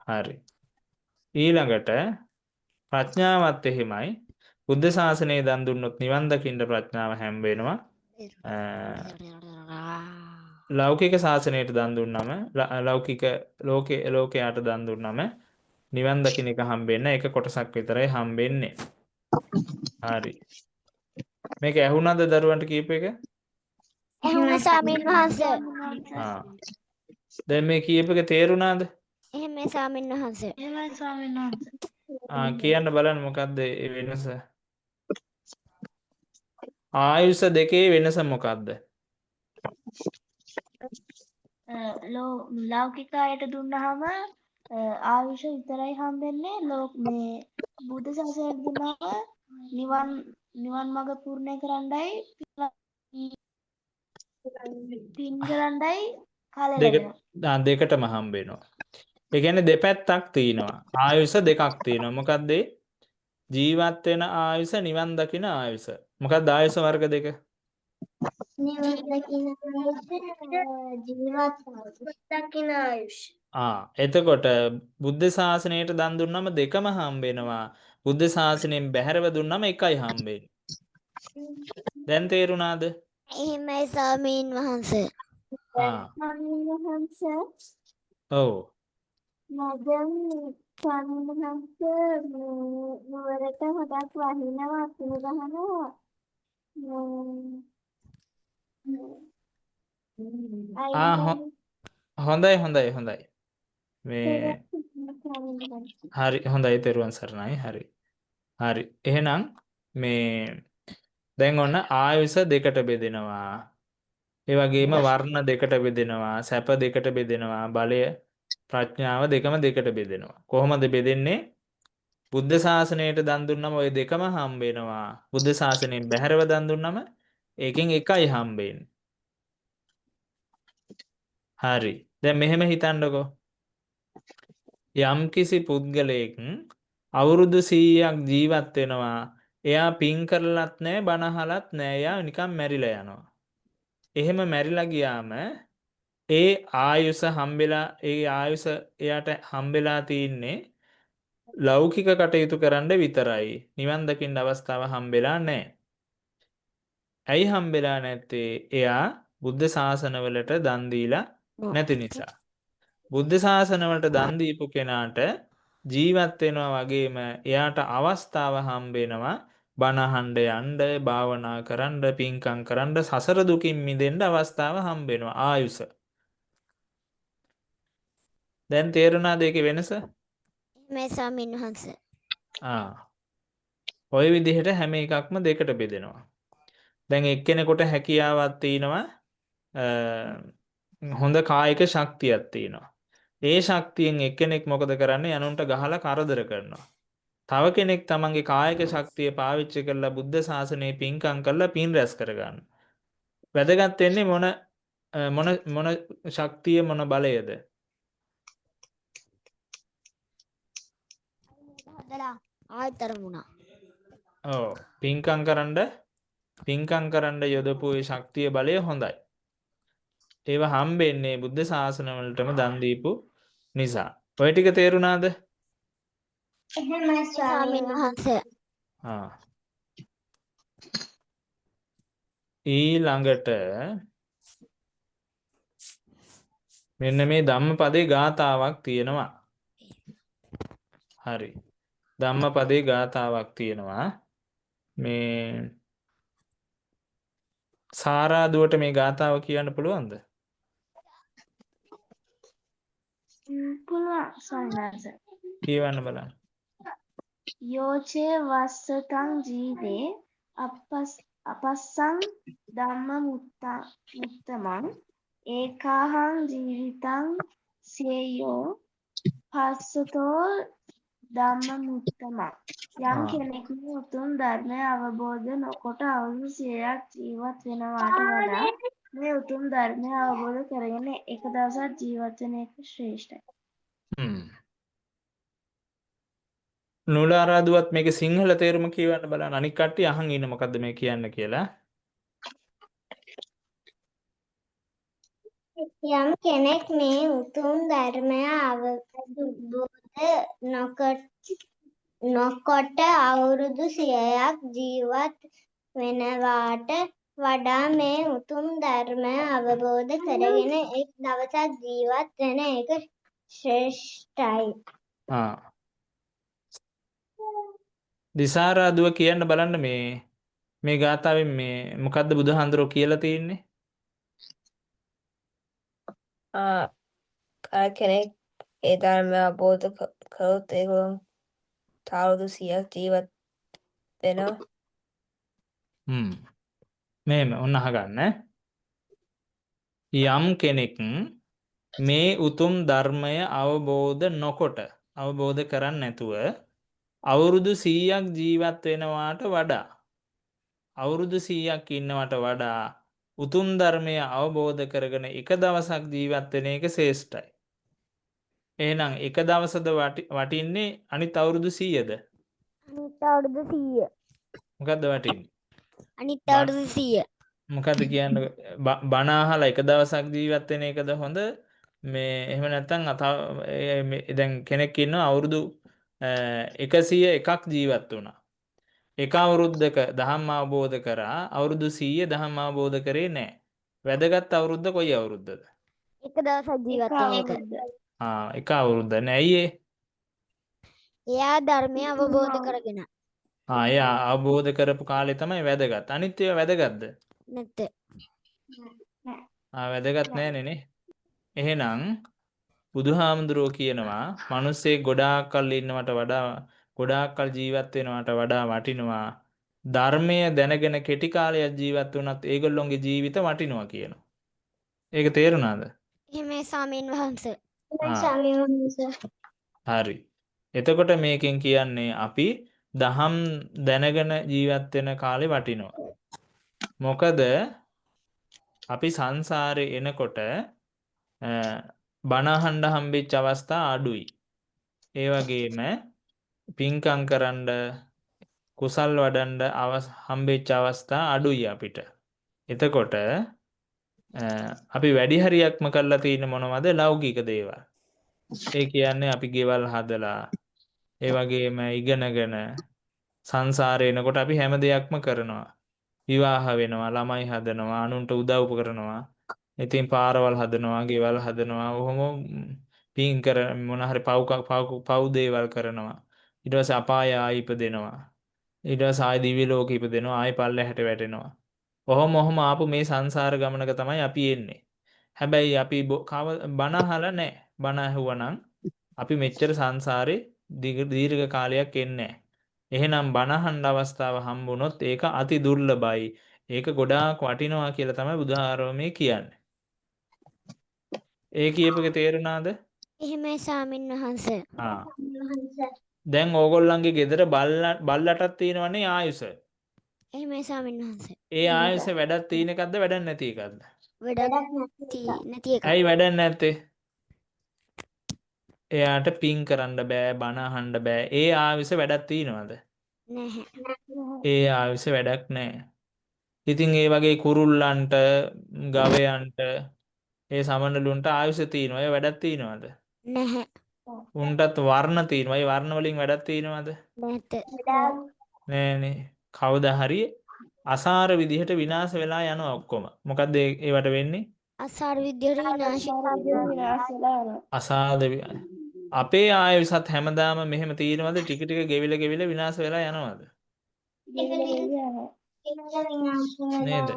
S3: හරි. ඊළඟට ප්‍රඥාවත් එහෙමයි. බුද්ධ ශාසනයේ දන් දුන්නොත් නිවන් දකින්න ප්‍රඥාව හම්බ වෙනවා. ලෞකික ශාසනයට දන් දුන්නම, ලෞකික ලෝකයාට දන් දුන්නම නිවන් දකින්න එක හම්බෙන්නේ එක කොටසක් විතරයි හම්බෙන්නේ. හරි. මේක ඇහුණාද දරුවන්ට කියපු එක?
S4: ඇහුණා ස්වාමීන් වහන්සේ.
S3: ආ. දැන් මේ කියපු එක තේරුණාද?
S4: එහෙමයි ස්වාමීන් වහන්සේ.
S5: එහෙමයි ස්වාමීන් වහන්සේ.
S3: ආ කියන්න බලන්න මොකද්ද ඒ වෙනස? ආයුෂ දෙකේ වෙනස මොකද්ද?
S5: ලෞකික අයට දුන්නාම ආයුෂ විතරයි හම්බෙන්නේ. මේ බුද්ධ ශාසනයට දුන්නාම නිවන් මඟ පූර්ණේ කරන්නයි පින් කරන්නයි කාලය ලැබෙනවා.
S3: දෙකටම හම්බ වෙනවා. ඒ කියන්නේ දෙපැත්තක් තියෙනවා. ආයුෂ දෙකක් තියෙනවා. මොකද්ද ඒ? ජීවත් වෙන ආයුෂ, නිවන් දකින ආයුෂ. මොකක්ද ආයුෂ වර්ග දෙක?
S1: නිවන් දකින ආයුෂ, ජීවත් දකින ආයුෂ.
S3: ආ එතකොට බුද්ධ ශාසනයට දන් දුන්නම දෙකම හම්බ වෙනවා. බුද්ධ ශාසනයෙන් බැහැරව දුන්නම එකයි හම්බ වෙන්නේ. දැන් තේරුණාද?
S4: එහෙමයි ස්වාමීන් වහන්සේ.
S3: ආ
S8: ස්වාමීන් වහන්සේ.
S3: ඔව්.
S8: මැඩම් ස්වාමීන් වහන්සේ නුවරට හොදක් වහිනවා, අතුරු ගහනවා.
S3: ආ හොඳයි හොඳයි හොඳයි. මේ හරි හොඳයි, තෙරුවන් සරණයි. හරි. හරි. එහෙනම් මේ දැන් ඔන්න ආයුෂ දෙකට බෙදෙනවා. ඒ වගේම වර්ණ දෙකට බෙදෙනවා, සැප දෙකට බෙදෙනවා, බලය ප්‍රඥාව දෙකම දෙකට බෙදෙනවා. කොහොමද බෙදෙන්නේ? බුද්ධ ශාසනයට දන් දුන්නම ඔය දෙකම හම්බ වෙනවා. බුද්ධ ශාසනයෙන් බැහැරව දන් දුන්නම ඒකෙන් එකයි හම්බ වෙන්නේ. හරි. දැන් මෙහෙම හිතන්නකෝ. යම්කිසි පුද්ගලයෙක් අවුරුදු 100ක් ජීවත් වෙනවා. එයා පින් කරලත් නෑ, බණ අහලත් නෑ. එයා නිකන් මැරිලා යනවා. එහෙම මැරිලා ගියාම ඒ ආයුෂ හම්බෙලා, ඒ ආයුෂ එයාට හම්බෙලා තින්නේ ලෞකික කටයුතු කරන්න විතරයි. නිවන් දකින්න අවස්ථාව හම්බෙලා නැහැ. ඇයි හම්බෙලා නැත්තේ? එයා බුද්ධ ශාසනවලට දන් දීලා නැති නිසා. බුද්ධ ශාසනවලට දන් දීපු කෙනාට ජීවත් වෙනවා වගේම එයාට අවස්ථාව හම්බෙනවා බණ අහන්න යන්න, භාවනා කරන්න, පින්කම් කරන්න, සසර දුකින් මිදෙන්න අවස්ථාව හම්බෙනවා ආයුෂ. දැන් තේරුණාද ඒකේ වෙනස?
S4: එහෙමයි ස්වාමීන් වහන්සේ.
S3: ආ. ඔය විදිහට හැම එකක්ම දෙකට බෙදෙනවා. දැන් එක්කෙනෙකුට හැකියාවක් තියෙනවා, හොඳ කායික ශක්තියක් තියෙනවා. ඒ ශක්තියෙන් එක්කෙනෙක් මොකද කරන්නේ? අනුන්ට ගහලා කරදර කරනවා. තව කෙනෙක් තමන්ගේ කායික ශක්තිය පාවිච්චි කරලා බුද්ධ ශාසනයේ පින්කම් කරලා පින් රැස් කරගන්නවා. වැදගත් වෙන්නේ මොන මොන මොන ශක්තිය මොන බලයද?
S4: හදලා ආයෙත් වුණා.
S3: ඔව්, පින්කම් කරන්න යොදපු ඒ ශක්තිය බලය හොඳයි. ඒව හම්බෙන්නේ බුද්ධ ශාසන වලටම දන් දීපු නිසා. ඔය ටික තේරුණාද?
S1: එහෙමයි
S4: ස්වාමීන් වහන්සේ.
S3: ආ. ඊළඟට මෙන්න මේ ධම්මපදේ ගාථාවක් තියෙනවා. හරි. ධම්මපදේ ගාථාවක් තියෙනවා. මේ සාරාදුවට මේ ගාථාව කියන්න පුළුවන්ද?
S5: පුළුවන් ස්වාමීන් වහන්සේ.
S3: කියවන්න බලන්න.
S5: යෝචේ වස්සතං ජීවේ අපස්සං ධම්ම මුත්තමං ඒකාහං ජීවිතං සේයෝ පස්සතෝ ධම්ම මුත්තමං. යම් කෙනෙක් මේ උතුම් ධර්මය අවබෝධ නොකොට අවුරුදු 100ක් ජීවත් වෙනවාට වඩා මේ උතුම් ධර්මය අවබෝධ කරගෙන එක දවසක් ජීවත් වෙන එක ශ්‍රේෂ්ඨයි.
S3: නූලාරාදුවත් මේකේ සිංහල තේරුම කියවන්න බලන්න. අනික් කට්ටිය අහන් ඉන්න මොකද්ද මේ කියන්න කියලා.
S8: යම් කෙනෙක් මේ උතුම් ධර්මය අවබෝධ නොකොට අවුරුදු 100ක් ජීවත් වෙනවාට වඩා මේ උතුම් ධර්මය අවබෝධ කරගෙන එක් දවසක් ජීවත් වෙන එක ශ්‍රේෂ්ඨයි.
S3: ආ. දිසාරාදුව කියන්න බලන්න මේ මේ ගාථාවෙන් මේ මොකද්ද බුදුහාඳුරෝ කියලා තියෙන්නේ?
S6: අර කෙනෙක් ඒ ධර්මය අවබෝධ කරොත් ඒගොල්ලෝ අවුරුදු 100ක් ජීවත් වෙනවා.
S3: මෙහෙම ඔන්න අහගන්න. යම් කෙනෙක් මේ උතුම් ධර්මය අවබෝධ නොකොට අවබෝධ කරන්නේ නැතුව අවුරුදු 100ක් ජීවත් වෙනවාට වඩා අවුරුදු 100ක් ඉන්නවට වඩා උතුම් ධර්මය අවබෝධ කරගෙන එක දවසක් ජීවත් වෙන එක ශ්‍රේෂ්ඨයි. එහෙනම් එක දවසද වටින්නේ අනිත් අවුරුදු 100ද?
S4: අනිත් අවුරුදු 100.
S3: මොකද්ද වටින්නේ?
S4: අනිත් අවුරුදු 100.
S3: මොකද්ද කියන්නේ? බණ අහලා එක දවසක් ජීවත් වෙන එකද හොඳ? මේ එහෙම නැත්නම් දැන් කෙනෙක් ඉන්නවා අවුරුදු 101ක් ජීවත් වුණා. එක අවුරුද්දක ධම්ම අවබෝධ කරා, අවුරුදු 100 ධම්ම අවබෝධ කරේ නෑ. වැදගත් අවුරුද්ද කොයි අවුරුද්දද?
S4: එක දවසක් ජීවත් වෙන එක.
S3: ආ, එක අවුරුද්ද නෑ. ඇයි ඒ?
S4: එයා ධර්මය අවබෝධ කරගෙන.
S3: ආ, එයා අවබෝධ කරපු කාලේ තමයි වැදගත්. අනිත් ඒවා වැදගත්ද?
S4: නැත්තේ.
S3: ආ, වැදගත් නෑනේ නේ. එහෙනම් බුදුහාමුදුරුවෝ කියනවා මිනිස්සේ ගොඩාක් කල් ඉන්නවට වඩා ගොඩාක් කල් ජීවත් වෙනවට වඩා වටිනවා ධර්මය දැනගෙන කෙටි කාලයක් ජීවත් වුණත් ඒගොල්ලොන්ගේ ජීවිත වටිනවා කියනවා. ඒක තේරුණාද?
S4: එහෙමයි ස්වාමීන් වහන්සේ.
S8: ස්වාමීන් වහන්සේ.
S3: හරි. එතකොට මේකෙන් කියන්නේ අපි දහම් දැනගෙන ජීවත් වෙන කාලේ වටිනවා. මොකද අපි සංසාරේ එනකොට බණ අහන්න හම්බෙච්ච අවස්ථා අඩුයි. ඒ වගේම පින්කම් කරන්න කුසල් වඩන්න හම්බෙච්ච අවස්ථා අඩුයි අපිට. එතකොට අපි වැඩි හරියක්ම කරලා තියෙන මොනවද? ලෞකික දේවල්. ඒ කියන්නේ අපි ගෙවල් හදලා, ඒ වගේම ඉගෙනගෙන සංසාරේ එනකොට අපි හැම දෙයක්ම කරනවා. විවාහ වෙනවා, ළමයි හදනවා, අනුන්ට උදව් කරනවා. ඉතින් පාරවල් හදනවා, ගෙවල් හදනවා, ඔහොම පින් කර මොන හරි පව් පව් පව් දේවල් කරනවා. ඊට පස්සේ අපාය ආයි ඉපදෙනවා. ඊට පස්සේ ආයි දිව්‍ය ලෝකෙ ඉපදෙනවා, ආයි පල්ලෙහාට වැටෙනවා. ඔහොම ඔහොම ආපු මේ සංසාර ගමනක තමයි අපි එන්නේ. හැබැයි අපි බණ අහලා නැහැ. බණ ඇහුවා නම් අපි මෙච්චර සංසාරේ දීර්ඝ කාලයක් එන්නේ නැහැ. එහෙනම් බණ අහන්න අවස්ථාව හම්බුනොත් ඒක අති දුර්ලභයි. ඒක ගොඩාක් වටිනවා කියලා තමයි බුදුහාරෝමේ කියන්නේ. ඒ කියපු එක තේරුණාද?
S4: එහෙමයි ස්වාමින් වහන්සේ.
S3: ආ. දැන් ඕගොල්ලන්ගේ ගෙදර බල්ලටත් තියෙනවනේ ආයුෂ.
S4: එහෙමයි ස්වාමින් වහන්සේ.
S3: ඒ ආයුෂ වැඩක් තියෙන එකක්ද වැඩක් නැති එකක්ද?
S4: වැඩක් නැති එකක්.
S3: ඇයි වැඩක් නැත්තේ? එයාට පින් කරන්න බෑ, බණ අහන්න බෑ. ඒ ආයුෂ වැඩක් තියෙනවද?
S4: නැහැ.
S3: ඒ ආයුෂ වැඩක් නෑ. ඉතින් ඒ වගේ කුරුල්ලන්ට, ගවයන්ට, ඒ සමනලුන්ට ආයුෂ තියෙනවා. ඒ වැඩක් තියෙනවද?
S4: නැහැ.
S3: උන්ටත් වර්ණ තියෙනවා. ඒ වර්ණ වලින් වැඩක් තියෙනවද?
S4: නැත.
S3: නෑනේ. කවදා හරි අසාර විදිහට විනාශ වෙලා යනවා ඔක්කොම. මොකද්ද ඒවට වෙන්නේ?
S4: අසාර විදිහට විනාශ
S5: වෙලා යනවා.
S3: අසාද අපේ ආයුෂත් හැමදාම මෙහෙම තියෙනවද? ටික ටික ගෙවිලා ගෙවිලා විනාශ වෙලා යනවද? නේද?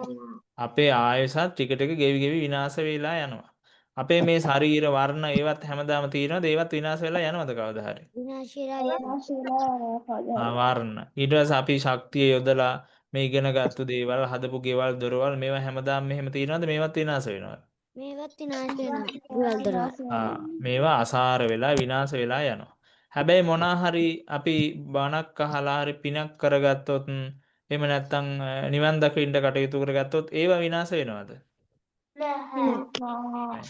S3: අපේ ආයුෂත් ටික ටික ගෙවි ගෙවි විනාශ වෙලා යනවා. අපේ මේ ශරීර වර්ණ ඒවත් හැමදාම තියෙනවද? ඒවත් විනාශ වෙලා යනවද කවදා හරි?
S4: විනාශ වෙලා යනවා.
S3: වර්ණ. ඊට පස්සේ අපි ශක්තිය යොදලා මේ ඉගෙනගත්තු දේවල්, හදපු ගෙවල් දොරවල් මේවා හැමදාම මෙහෙම තියෙනවද? මේවත් විනාශ වෙනවද?
S4: මේවත් විනාශ වෙනවා. ගෙවල් දොරවල්.
S3: මේවා අසාර වෙලා විනාශ වෙලා යනවා. හැබැයි මොනා හරි අපි බණක් අහලා හරි පිනක් කරගත්තොත්, එහෙම නැත්නම් නිවන් දකින්න කටයුතු කරගත්තොත් ඒවා විනාශ වෙනවද?
S5: නෑ.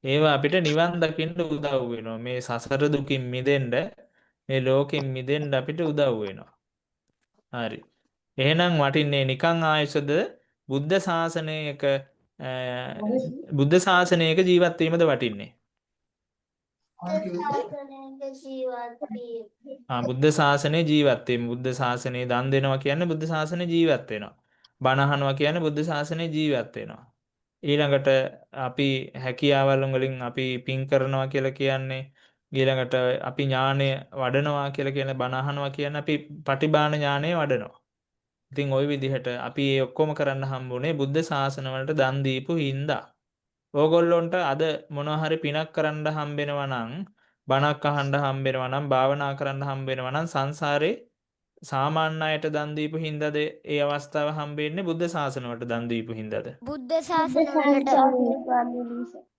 S3: ඒවා අපිට නිවන් දකින්න උදව් වෙනවා. මේ සසර දුකින් මිදෙන්න, මේ ලෝකෙන් මිදෙන්න අපිට උදව් වෙනවා. හරි. එහෙනම් වටින්නේ නිකන් ආයුෂද බුද්ධ ශාසනයක බුද්ධ ශාසනයක ජීවත් වීමද වටින්නේ? බුද්ධ ශාසනයේ ජීවත් වීම. බුද්ධ ශාසනයේ දන් දෙනවා කියන්නේ බුද්ධ ශාසනයේ ජීවත් වෙනවා. බණ අහනවා කියන්නේ බුද්ධ ශාසනයේ ජීවත් වෙනවා. ඊළඟට අපි හැකියාවල් වලින් අපි පින් කරනවා කියලා කියන්නේ, ඊළඟට අපි ඥානය වඩනවා කියලා කියන බණ අහනවා කියන්නේ අපි පටිභාන ඥානය වඩනවා. ඉතින් ওই විදිහට අපි මේ ඔක්කොම කරන්න හම්බුනේ බුද්ධ ශාසන වලට දන් දීපු හින්දා. ඕගොල්ලොන්ට අද මොනවා හරි පිනක් කරන්න හම්බෙනවා නම්, බණක් අහන්න හම්බෙනවා නම්, භාවනා කරන්න හම්බෙනවා නම් සංසාරේ සාමාන්‍ය අයට දන් දීපු හින්දාද ඒ අවස්ථාව හම්බෙන්නේ බුද්ධ ශාසන වලට දන් දීපු හින්දාද?
S4: බුද්ධ ශාසන වලට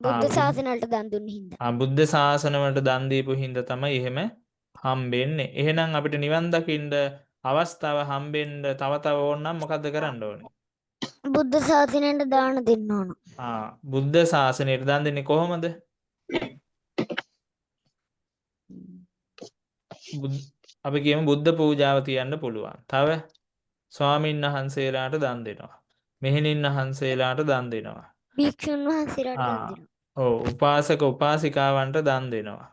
S4: බුද්ධ ශාසන වලට දන් දුන්න හින්දා.
S3: බුද්ධ ශාසන වලට දන් දීපු හින්දා තමයි එහෙම හම්බෙන්නේ. එහෙනම් අපිට නිවන් දකින්න අවස්ථාව හම්බෙන්න තව තව ඕන නම් මොකද්ද කරන්න ඕනේ?
S4: බුද්ධ ශාසනයට දාන දෙන්න ඕන.
S3: බුද්ධ ශාසනයට දන් දෙන්නේ කොහොමද? අපි කියමු බුද්ධ පූජාව තියන්න පුළුවන්. තව ස්වාමින් වහන්සේලාට දන් දෙනවා. මෙහෙණින් වහන්සේලාට දන් දෙනවා.
S4: භික්ෂුන් වහන්සේලාට දන් දෙනවා.
S3: ඔව්, උපාසක උපාසිකාවන්ට දන් දෙනවා.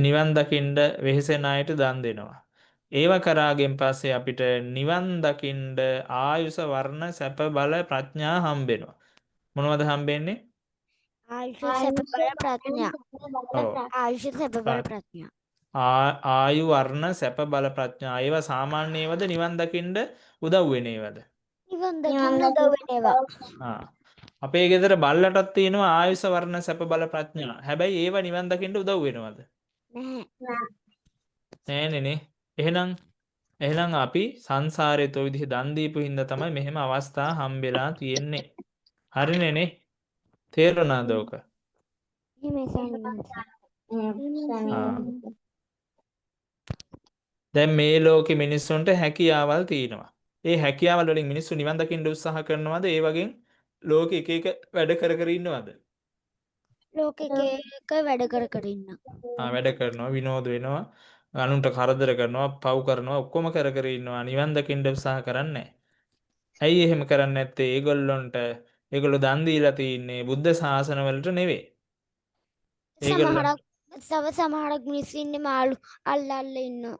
S3: නිවන් දකින්න වෙහෙසෙන අයට දන් දෙනවා. ඒව කරාගෙන් පස්සේ අපිට නිවන් දකින්න ආයුෂ වර්ණ සැප බල ප්‍රඥා හම්බෙනවා. මොනවද හම්බෙන්නේ?
S4: ආයුෂ සැප බල ප්‍රඥා.
S3: ඔව්.
S4: ආයුෂ සැප බල ප්‍රඥා.
S3: ආයු වර්ණ සැප බල ප්‍රඥා. ඒවා සාමාන්‍ය ඒවාද නිවන් දකින්න උදව් වෙන ඒවාද?
S4: නිවන් දකින්න උදව් වෙන ඒවා.
S3: අපේ ගෙදර බල්ලටත් තියෙනවා ආයුෂ වර්ණ සැප බල ප්‍රඥා. හැබැයි ඒවා නිවන් දකින්න උදව් වෙනවද?
S4: නැහැ.
S3: නෑනේ නේ. එහෙනම් අපි සංසාරේත් ඔය විදිහ දන් දීපු හින්දා තමයි මෙහෙම අවස්ථා හම්බෙලා තියෙන්නේ. හරිනේ නේ? තේරුණාද ඔක?
S4: එහෙමයි ස්වාමීන් වහන්සේ.
S3: දැන් මේ ලෝකෙ මිනිස්සුන්ට හැකියාවල් තියෙනවා. ඒ හැකියාවල් වලින් මිනිස්සු නිවන් දකින්න උත්සාහ කරනවද? ඒ වගේ ලෝකෙ එක එක වැඩ කර කර ඉන්නවද?
S4: ලෝකෙ එක එක වැඩ කර කර ඉන්නවා.
S3: වැඩ කරනවා, විනෝද වෙනවා, අනුන්ට කරදර කරනවා, පව් කරනවා, ඔක්කොම කර කර ඉන්නවා. නිවන් දකින්න උත්සාහ කරන්නේ නැහැ. ඇයි එහෙම කරන්නේ නැත්තේ? ඒගොල්ලෝ දන් දීලා තින්නේ බුද්ධ ශාසන වලට නෙවෙයි.
S4: සමහරක් තව සමහරක් මිනිස්සු ඉන්නේ මාළු අල්ල අල්ල ඉන්නවා.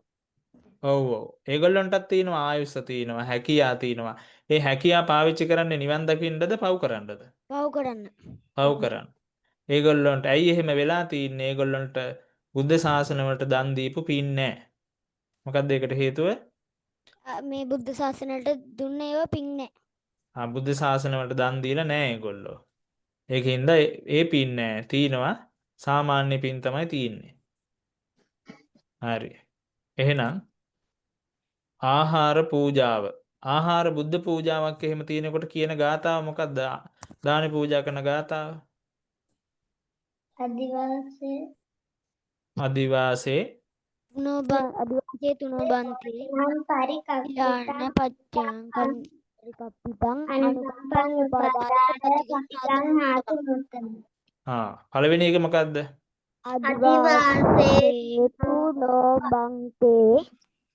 S3: ඔව් ඔව්. ඒගොල්ලන්ටත් තියෙනවා ආයුෂ තියෙනවා, හැකියා තියෙනවා. ඒ හැකියා පාවිච්චි කරන්නේ නිවන් දකින්නද පව් කරන්නද?
S4: පව් කරන්න.
S3: පව් කරන්න. ඒගොල්ලන්ට ඇයි එහෙම වෙලා තින්නේ? ඒගොල්ලන්ට බුද්ධ ශාසන වලට දන් දීපු පින් නෑ. මොකද්ද ඒකට හේතුව?
S4: මේ බුද්ධ ශාසනයට දුන්න ඒවා පින් නෑ.
S3: ආ, බුද්ධ ශාසන වලට දන් දීලා නෑ ඒගොල්ලෝ. ඒකින්ද ඒ පින් නෑ. තියෙනවා සාමාන්‍ය පින් තමයි තියෙන්නේ. හරි. එහෙනම් ආහාර පූජාව. ආහාර බුද්ධ පූජාවක් එහෙම තියෙනකොට කියන ගාථාව මොකද්ද? දානි පූජා කරන ගාථාව?
S8: අදිවාසේ
S3: අදිවාසේ
S4: අදිවාසේ තුනෝබන්තේ
S8: නම් පරිකප්පිතං
S4: දාන පච්චං පරිකප්පිතං
S8: අනුකම්පං
S4: අනුකම්පං උපාදාය
S8: උපාදාය පටිගංහාතු මුත්තමං.
S3: ආ, පළවෙනි එක මොකද්ද?
S8: අදිවාසේ
S4: අදිවාසේ තුනෝබන්තේ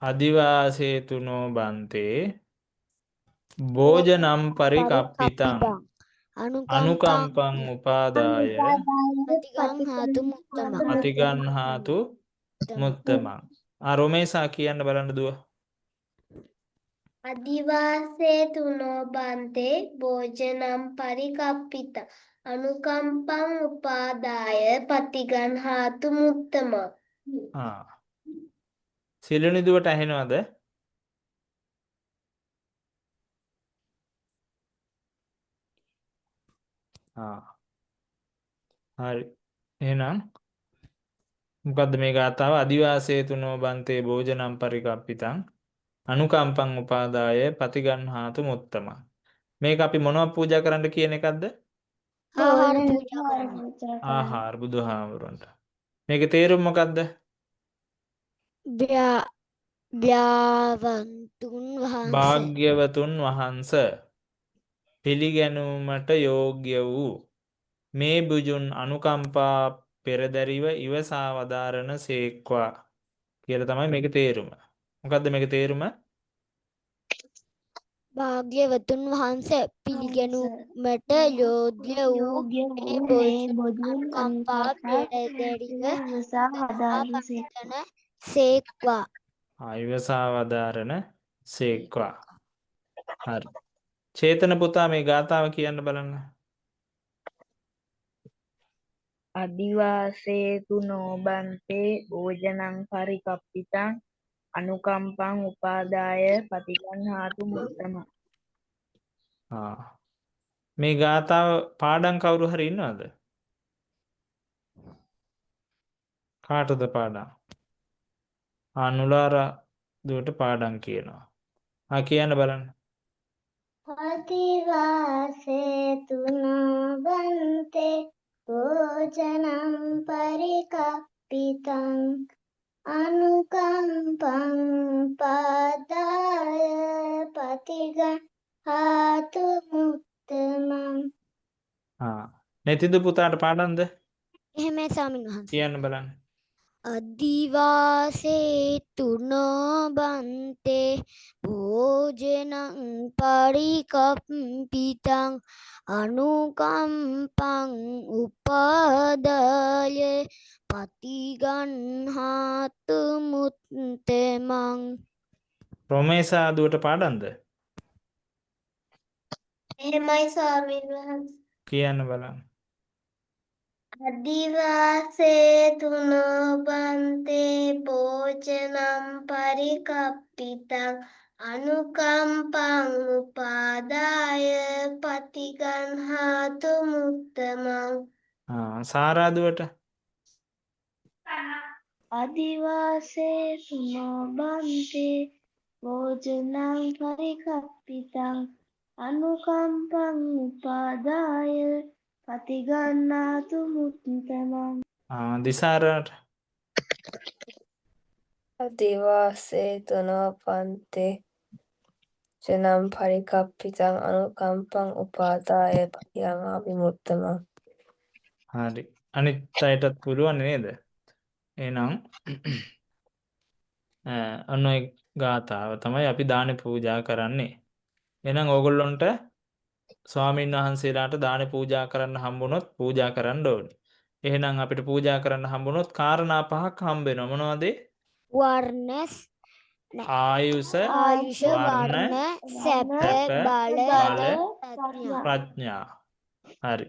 S3: අදිවාසේ තුනෝ බන්තේ භෝජනම් පරිකප්පිතං
S4: අනුකම්පං
S3: අනුකම්පං උපාදාය
S4: පටිගංහාතු මුත්තමං.
S3: පටිගන්හාතු මුත්තමං. ආ, රොමේසා කියන්න බලන්න දුව.
S8: අදිවාසේ තුනෝ බන්තේ භෝජනම් පරිකප්පිතං අනුකම්පං උපාදාය පටිගන්හාතු මුත්තමං.
S3: ආ, සිලුනි දුවට ඇහෙනවද? ආ, හරි. එහෙනම් මොකද්ද මේ ගාථාව? අදිවාසේ තුනෝ බන්තේ භෝජනම් පරිකප්පිතං අනුකම්පං උපාදාය පටිගන්හාතු මුත්තමං. මේක අපි මොනව පූජා කරන්න කියන එකක්ද?
S4: ආහාර පූජා කරන්න.
S3: ආහාර බුදුහාමුදුරන්ට. මේකේ තේරුම මොකද්ද?
S4: ව්‍යාවන්තුන් වහන්සේ.
S3: භාග්‍යවතුන් වහන්ස පිළිගැනීමට යෝග්‍ය වූ මේ බුජුන් අනුකම්පා පෙරදැරිව ඉවසා වදාරන සේක්වා කියලා තමයි මේකේ තේරුම. මොකද්ද මේකේ තේරුම?
S4: භාග්‍යවතුන් වහන්සේ පිළිගැනීමට යෝග්‍ය වූ මේ බොජුන් අනුකම්පා පෙරදැරිව
S5: ඉවසා වදාරන
S4: වදාරන සේක්වා.
S3: ආ, ඉවසා වදාරන සේක්වා. හරි. චේතන පුතා මේ ගාථාව කියන්න බලන්න.
S7: අදිවාසේතු නෝබන්තේ භෝජනං පරිකප්පිතං අනුකම්පං උපාදාය පටිගන්හාතු මුත්තමං.
S3: ආ, මේ ගාථාව පාඩම් කවුරු හරි ඉන්නවද? කාටද පාඩම්? ආ, නුලාරා දුවට පාඩම් කියනවා. ආ, කියන්න බලන්න.
S8: අදිවාසේ තුනෝ බන්තේ භෝජනම් පරිකප්පිතං අනුකම්පං උපාදාය පටිගන්හාතු මුත්තමං.
S3: ආ, නෙතිදු පුතාට පාඩම්ද?
S4: එහෙමයි ස්වාමීන් වහන්සේ.
S3: කියන්න බලන්න.
S4: අදිවාසේ තුනෝබන්තේ භෝජනං පරිකප්පිතං අනුකම්පං උපාදාය පටිගන්හාතු මුත්තමං.
S3: රොමේසා දුවට පාඩම්ද?
S8: එහෙමයි ස්වාමීන් වහන්සේ.
S3: කියන්න බලන්න.
S8: අදිවාසේ තුනෝ බන්තේ භෝජනම් පරිකප්පිතං අනුකම්පං උපාදාය පටිගන්හාතු මුත්තමං.
S3: ආ, සාරා දුවට
S5: අදිවාසේ තුනෝ බන්තේ භෝජනං පරිකප්පිතං අනුකම්පං උපාදාය පටිගන්නාතු මුත්තමං.
S3: ආ, දිසාරාට
S6: අදිවාසේ තුනෝ පන්තේ ජනම් පරිකප්පිතං අනුකම්පං උපාදාය පටිගං විමුක්තමං.
S3: හරි. අනිත් අයටත් පුළුවන් නේද? එහෙනම් ඔන්න ඔය ගාථාව තමයි අපි දාන පූජා කරන්නේ. එහෙනම් ඕගොල්ලොන්ට ස්වාමීන් වහන්සේලාට දාන පූජා කරන්න හම්බුනොත් පූජා කරන්න ඕනේ. එහෙනම් අපිට පූජා කරන්න හම්බුනොත් කාරණා පහක් හම්බ වෙනවා. මොනවද ඒ?
S4: වර්ණ
S3: ආයුෂ,
S4: ආයුෂ
S3: වර්ණ,
S4: වර්ණ සැප
S3: සැප,
S4: බල
S3: බල,
S4: ප්‍රඥා.
S3: ප්‍රඥා. හරි.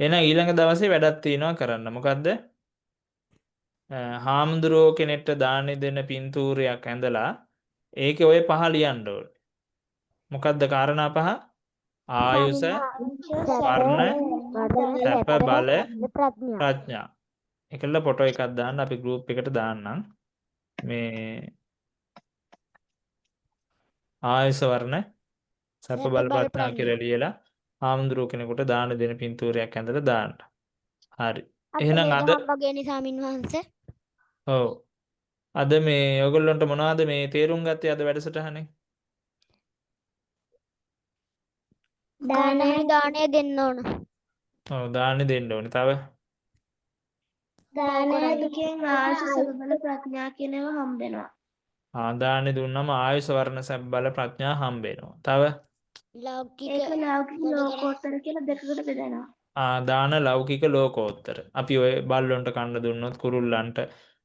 S3: එහෙනම් ඊළඟ දවසේ වැඩක් තියෙනවා කරන්න. මොකද්ද? හාමුදුරුවෝ කෙනෙක්ට දානි දෙන පින්තූරයක් ඇඳලා ඒකේ ඔය පහ ලියන්න ඕනේ. මොකද්ද කාරණා පහ? ආයුෂ, වර්ණ, සැප, බල,
S4: ප්‍රඥා.
S3: ප්‍රඥා. ඒකල ෆොටෝ එකක් දාන්න අපි ගෲප් එකට දාන්නම්. මේ ආයුෂ, වර්ණ, සැප,
S4: සැප
S3: බල,
S4: බල
S3: ප්‍රඥා කියලා
S4: ප්‍රඥා.
S3: ලියලා හාමුදුරුවෝ කෙනෙකුට දාන දෙන පින්තූරයක් ඇඳලා දාන්න. හරි.
S4: අපේ
S3: එහෙනම් අද
S4: වගේනේ ස්වාමින් වහන්සේ.
S3: ඔව් අද මේ ඔයගොල්ලන්ට මොනවද මේ තේරුම් ගත්තේ අද වැඩසටහනේ?
S4: දානය දානය දෙන්න ඕන.
S3: ඔව් දාන්නේ දෙන්න ඕනේ. තව
S1: දානය
S5: ඒකෙන් ආයුෂ සැප බල ප්‍රඥා කියන ඒවා හම්බ වෙනවා.
S3: ආ දාන්නේ දුන්නම ආයුෂ, වර්ණ, සැප, බල, ප්‍රඥා හම්බ වෙනවා. තව
S4: ලෞකික
S5: ඒක ලෞකික ලෝකෝත්තර කියලා දෙකකට බෙදෙනවා.
S3: ආ දාන ලෞකික ලෝකෝත්තර. අපි ඔය බල්ලොන්ට කන්න දුන්නොත් කුරුල්ලන්ට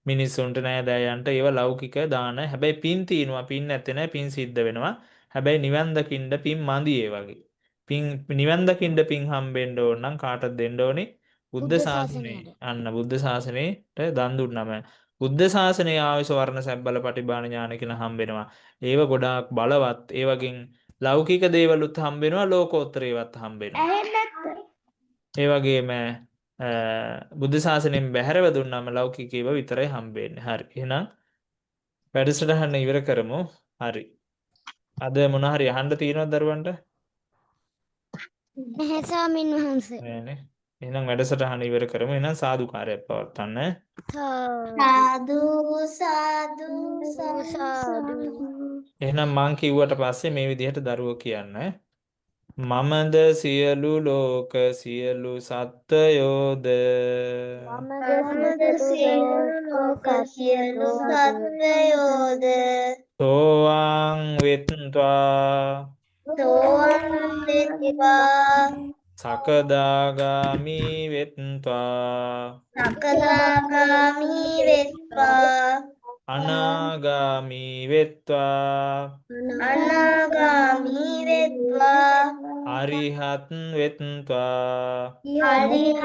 S3: මිනිස්සුන්ට නෑදෑයන්ට ඒවා ලෞකික දාන. හැබැයි පින් තියෙනවා. පින් නැත්තේ නෑ. පින් සිද්ධ වෙනවා. හැබැයි නිවන් දකින්න පින් මදි ඒ වගේ. පින් නිවන් දකින්න පින් හම්බෙන්න ඕන නම් කාටද දෙන්න ඕනේ? බුද්ධ
S4: බුද්ධ
S3: ශාසනයේ.
S4: ශාසනයට.
S3: අන්න බුද්ධ ශාසනයට දන් දුන්නම බුද්ධ ශාසනයේ ආයුෂ, වර්ණ, සැප, බල, පටිභාන ඥාන කියලා හම්බ වෙනවා. ඒව ගොඩාක් බලවත්. ඒ වගේම ලෞකික දේවලුත් හම්බ වෙනවා, ලෝකෝත්තර ඒවත් හම්බ වෙනවා.
S5: ඇහෙන්නේ නැද්ද?
S3: ඒ වගේම බුද්ධ ශාසනයෙන් බැහැරව දුන්නාම ලෞකික ඒවා විතරයි හම්බ වෙන්නේ. හරි. එහෙනම් වැඩසටහන ඉවර කරමු. හරි. අද මොන හරි අහන්න තියෙනවද දරුවන්ට?
S4: නැහැ ස්වාමින් වහන්සේ.
S3: නෑනේ. එහෙනම් වැඩසටහන ඉවර කරමු. එහෙනම් සාදුකාරයක් පවත්වන්න.
S4: සාදු
S8: සාදු සාදු
S4: සාදු.
S3: එහෙනම් මං කිව්වට පස්සේ මේ විදිහට දරුවෝ කියන්න. මමද සියලු ලෝක සියලු සත්වයෝද
S8: මමද සියලු ලෝක සියලු සත්වයෝද
S3: සෝවාන් වෙත්වා
S8: සෝවාන් වෙත්වා
S3: සකදාගාමි වෙත්වා
S8: සකදාගාමි වෙත්වා
S3: අනාගාමි වෙත්වා
S8: අනාගාමි වෙත්වා
S3: අරිහත් වෙත්වා
S8: අරිහත්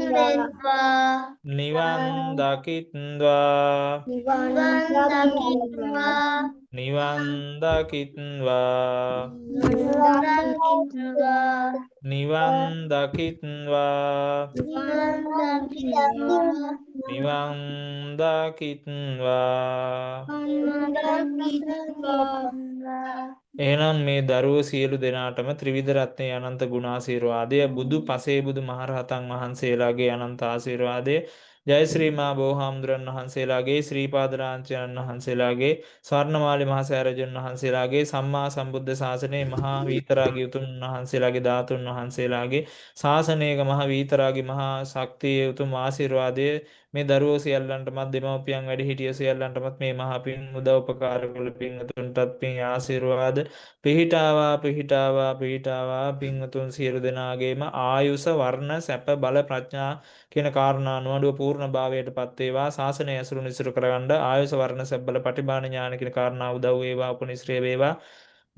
S8: වෙත්වා
S3: නිවන් දකිත්වා
S8: නිවන් දකිත්වා
S3: නිවන් දකිත්වා
S8: නිවන් දකිත්වා
S3: නිවන් දකිත්වා
S8: නිවන් දකිත්වා
S3: නිවන් දකිත්වා.
S8: නිවන් දකිත්වා.
S3: එහෙනම් මේ දරුවෝ සියලු දෙනාටම ත්‍රිවිධ රත්නයේ අනන්ත ගුණාශීර්වාදය, බුදු පසේ බුදු මහරහතන් වහන්සේලාගේ අනන්ත ආශිර්වාදය, ජයශ්‍රී මා බෝහාමුදුරන් වහන්සේලාගේ, ශ්‍රීපාද රාජ්‍යයන් වහන්සේලාගේ, ස්වර්ණමාලි මහ සෑරජුන් වහන්සේලාගේ, සම්මා සම්බුද්ධ ශාසනයේ මහා වීතරාගී උතුම් වහන්සේලාගේ ධාතුන් වහන්සේලාගේ ශාසනයක මහ වීතරාගී මහා ශක්තියේ උතුම් ආශිර්වාදය මේ දරුවෝ සියල්ලන්ටමත් දෙමව්පියන් වැඩිහිටියෝ සියල්ලන්ටමත් මේ මහා පින් උදව් උපකාර කළ පින්වතුන්ටත් පින් ආශිර්වාද පිහිටාවා පිහිටාවා පිහිටාවා. පින්වතුන් සියලු දෙනාගේම ආයුෂ, වර්ණ, සැප, බල, ප්‍රඥා කියන කාරණා අනුඅඩුව පූර්ණ භාවයට පත් වේවා. ශාසනය ඇසුරු නිසුරු කරගන්න ආයුෂ, වර්ණ, සැප, බල, පටිභාන ඥාන කියන කාරණා උදව් වේවා, උපනිශ්‍රේ වේවා.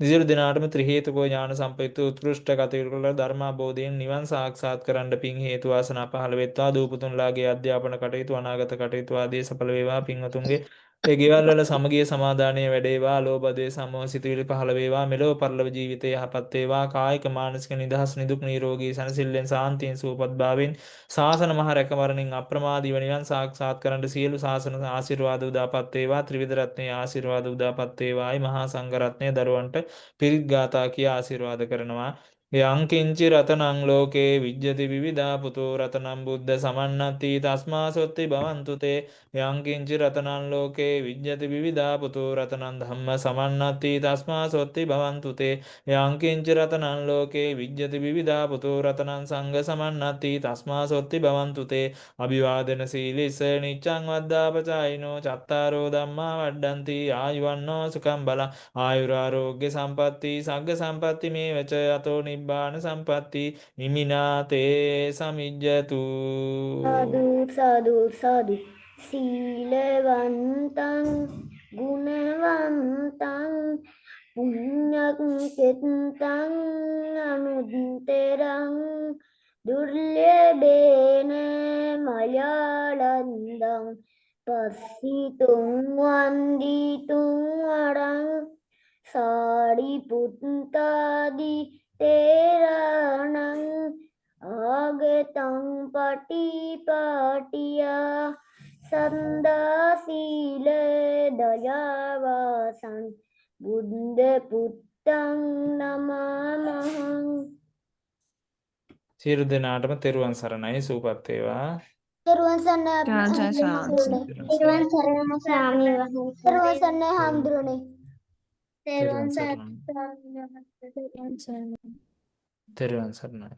S3: සියලු දෙනාටම ත්‍රි හේතුකෝ ඥාන සම්පයුක්ත උත්කෘෂ්ඨ කටයුතු කළ ධර්මාබෝධයෙන් නිවන් සාක්ෂාත් කරන්න පින් හේතු වාසනා පහළ වෙත්වා. දූපුතුන්ලාගේ අධ්‍යාපන කටයුතු අනාගත කටයුතු ආදී සඵල වේවා. පින්වතුන්ගේ ඒ ගෙවල් වල සමගිය සමාදානය වැඩේවා. ලෝභ ද්වේෂ සමෝහ සිතුවිලි පහළ වේවා. මෙලොව පරලොව ජීවිතය යහපත් වේවා. කායික මානසික නිදහස් නිදුක් නිරෝගී සැනසෙල්ලෙන් සාන්තියෙන් සුවපත් භාවයෙන් ශාසන මහ රැකවරණින් අප්‍රමාදීව නිවන් සාක්ෂාත් කරන්න සියලු ශාසන ආශිර්වාද උදාපත් වේවා. ත්‍රිවිධ රත්නයේ ආශිර්වාද උදාපත් වේවායි මහා සංඝ රත්නය දරුවන්ට පිරිත් ගාථා කියා ආශිර්වාද කරනවා. යං කිංචි රතනං ලෝකේ විජ්ජති විවිධා පුතෝ රතනං බුද්ධ සමන්නති තස්මා සොත්ති භවන්තු තේ. යං කිංචි රතනං ලෝකේ විජ්ජති විවිධා පුතෝ රතනං ධම්ම සමන්නති තස්මා සොත්ති භවන්තු තේ. යං කිංචි රතනං ලෝකේ විජ්ජති විවිධා පුතෝ රතනං සංඝ සමන්නති තස්මා සොත්ති භවන්තු තේ. අභිවාදන සීලිස නිච්ඡං වද්දාපචායිනෝ චත්තාරෝ ධම්මා වඩ්ඩಂತಿ ආයුවන්නෝ සුඛං බලං ආයුරාරෝග්‍ය සම්පatti සග්ග සම්පatti මේවච අතෝ නිබ්බාන සම්පatti හිමිනාතේ සමිජ්ජතු.
S8: සාදු සාදු සාදු. සීලවන්තං ගුණවන්තං පුඤ්ඤක්ඛෙත්තං අනුත්තරං දුර්ලභේන මයාලන්දං පස්සිතුං වන්දිතුං වරං සාරිපුත්තාදි තේරාණං ආගතං පටිපාටියා සන්දා සීල දයාවාසං බුද්ධ පුත්තං නමාමහං.
S3: සියලු දෙනාටම තෙරුවන් සරණයි, සුවපත් වේවා.
S8: තෙරුවන් සරණයි.
S6: තෙරුවන් සරණයි.
S1: තෙරුවන් සරණයි ස්වාමීන් වහන්සේ.
S8: තෙරුවන් සරණයි හාමුදුරනේ.
S3: තෙරුවන් සරණයි. තෙරුවන් සරණයි.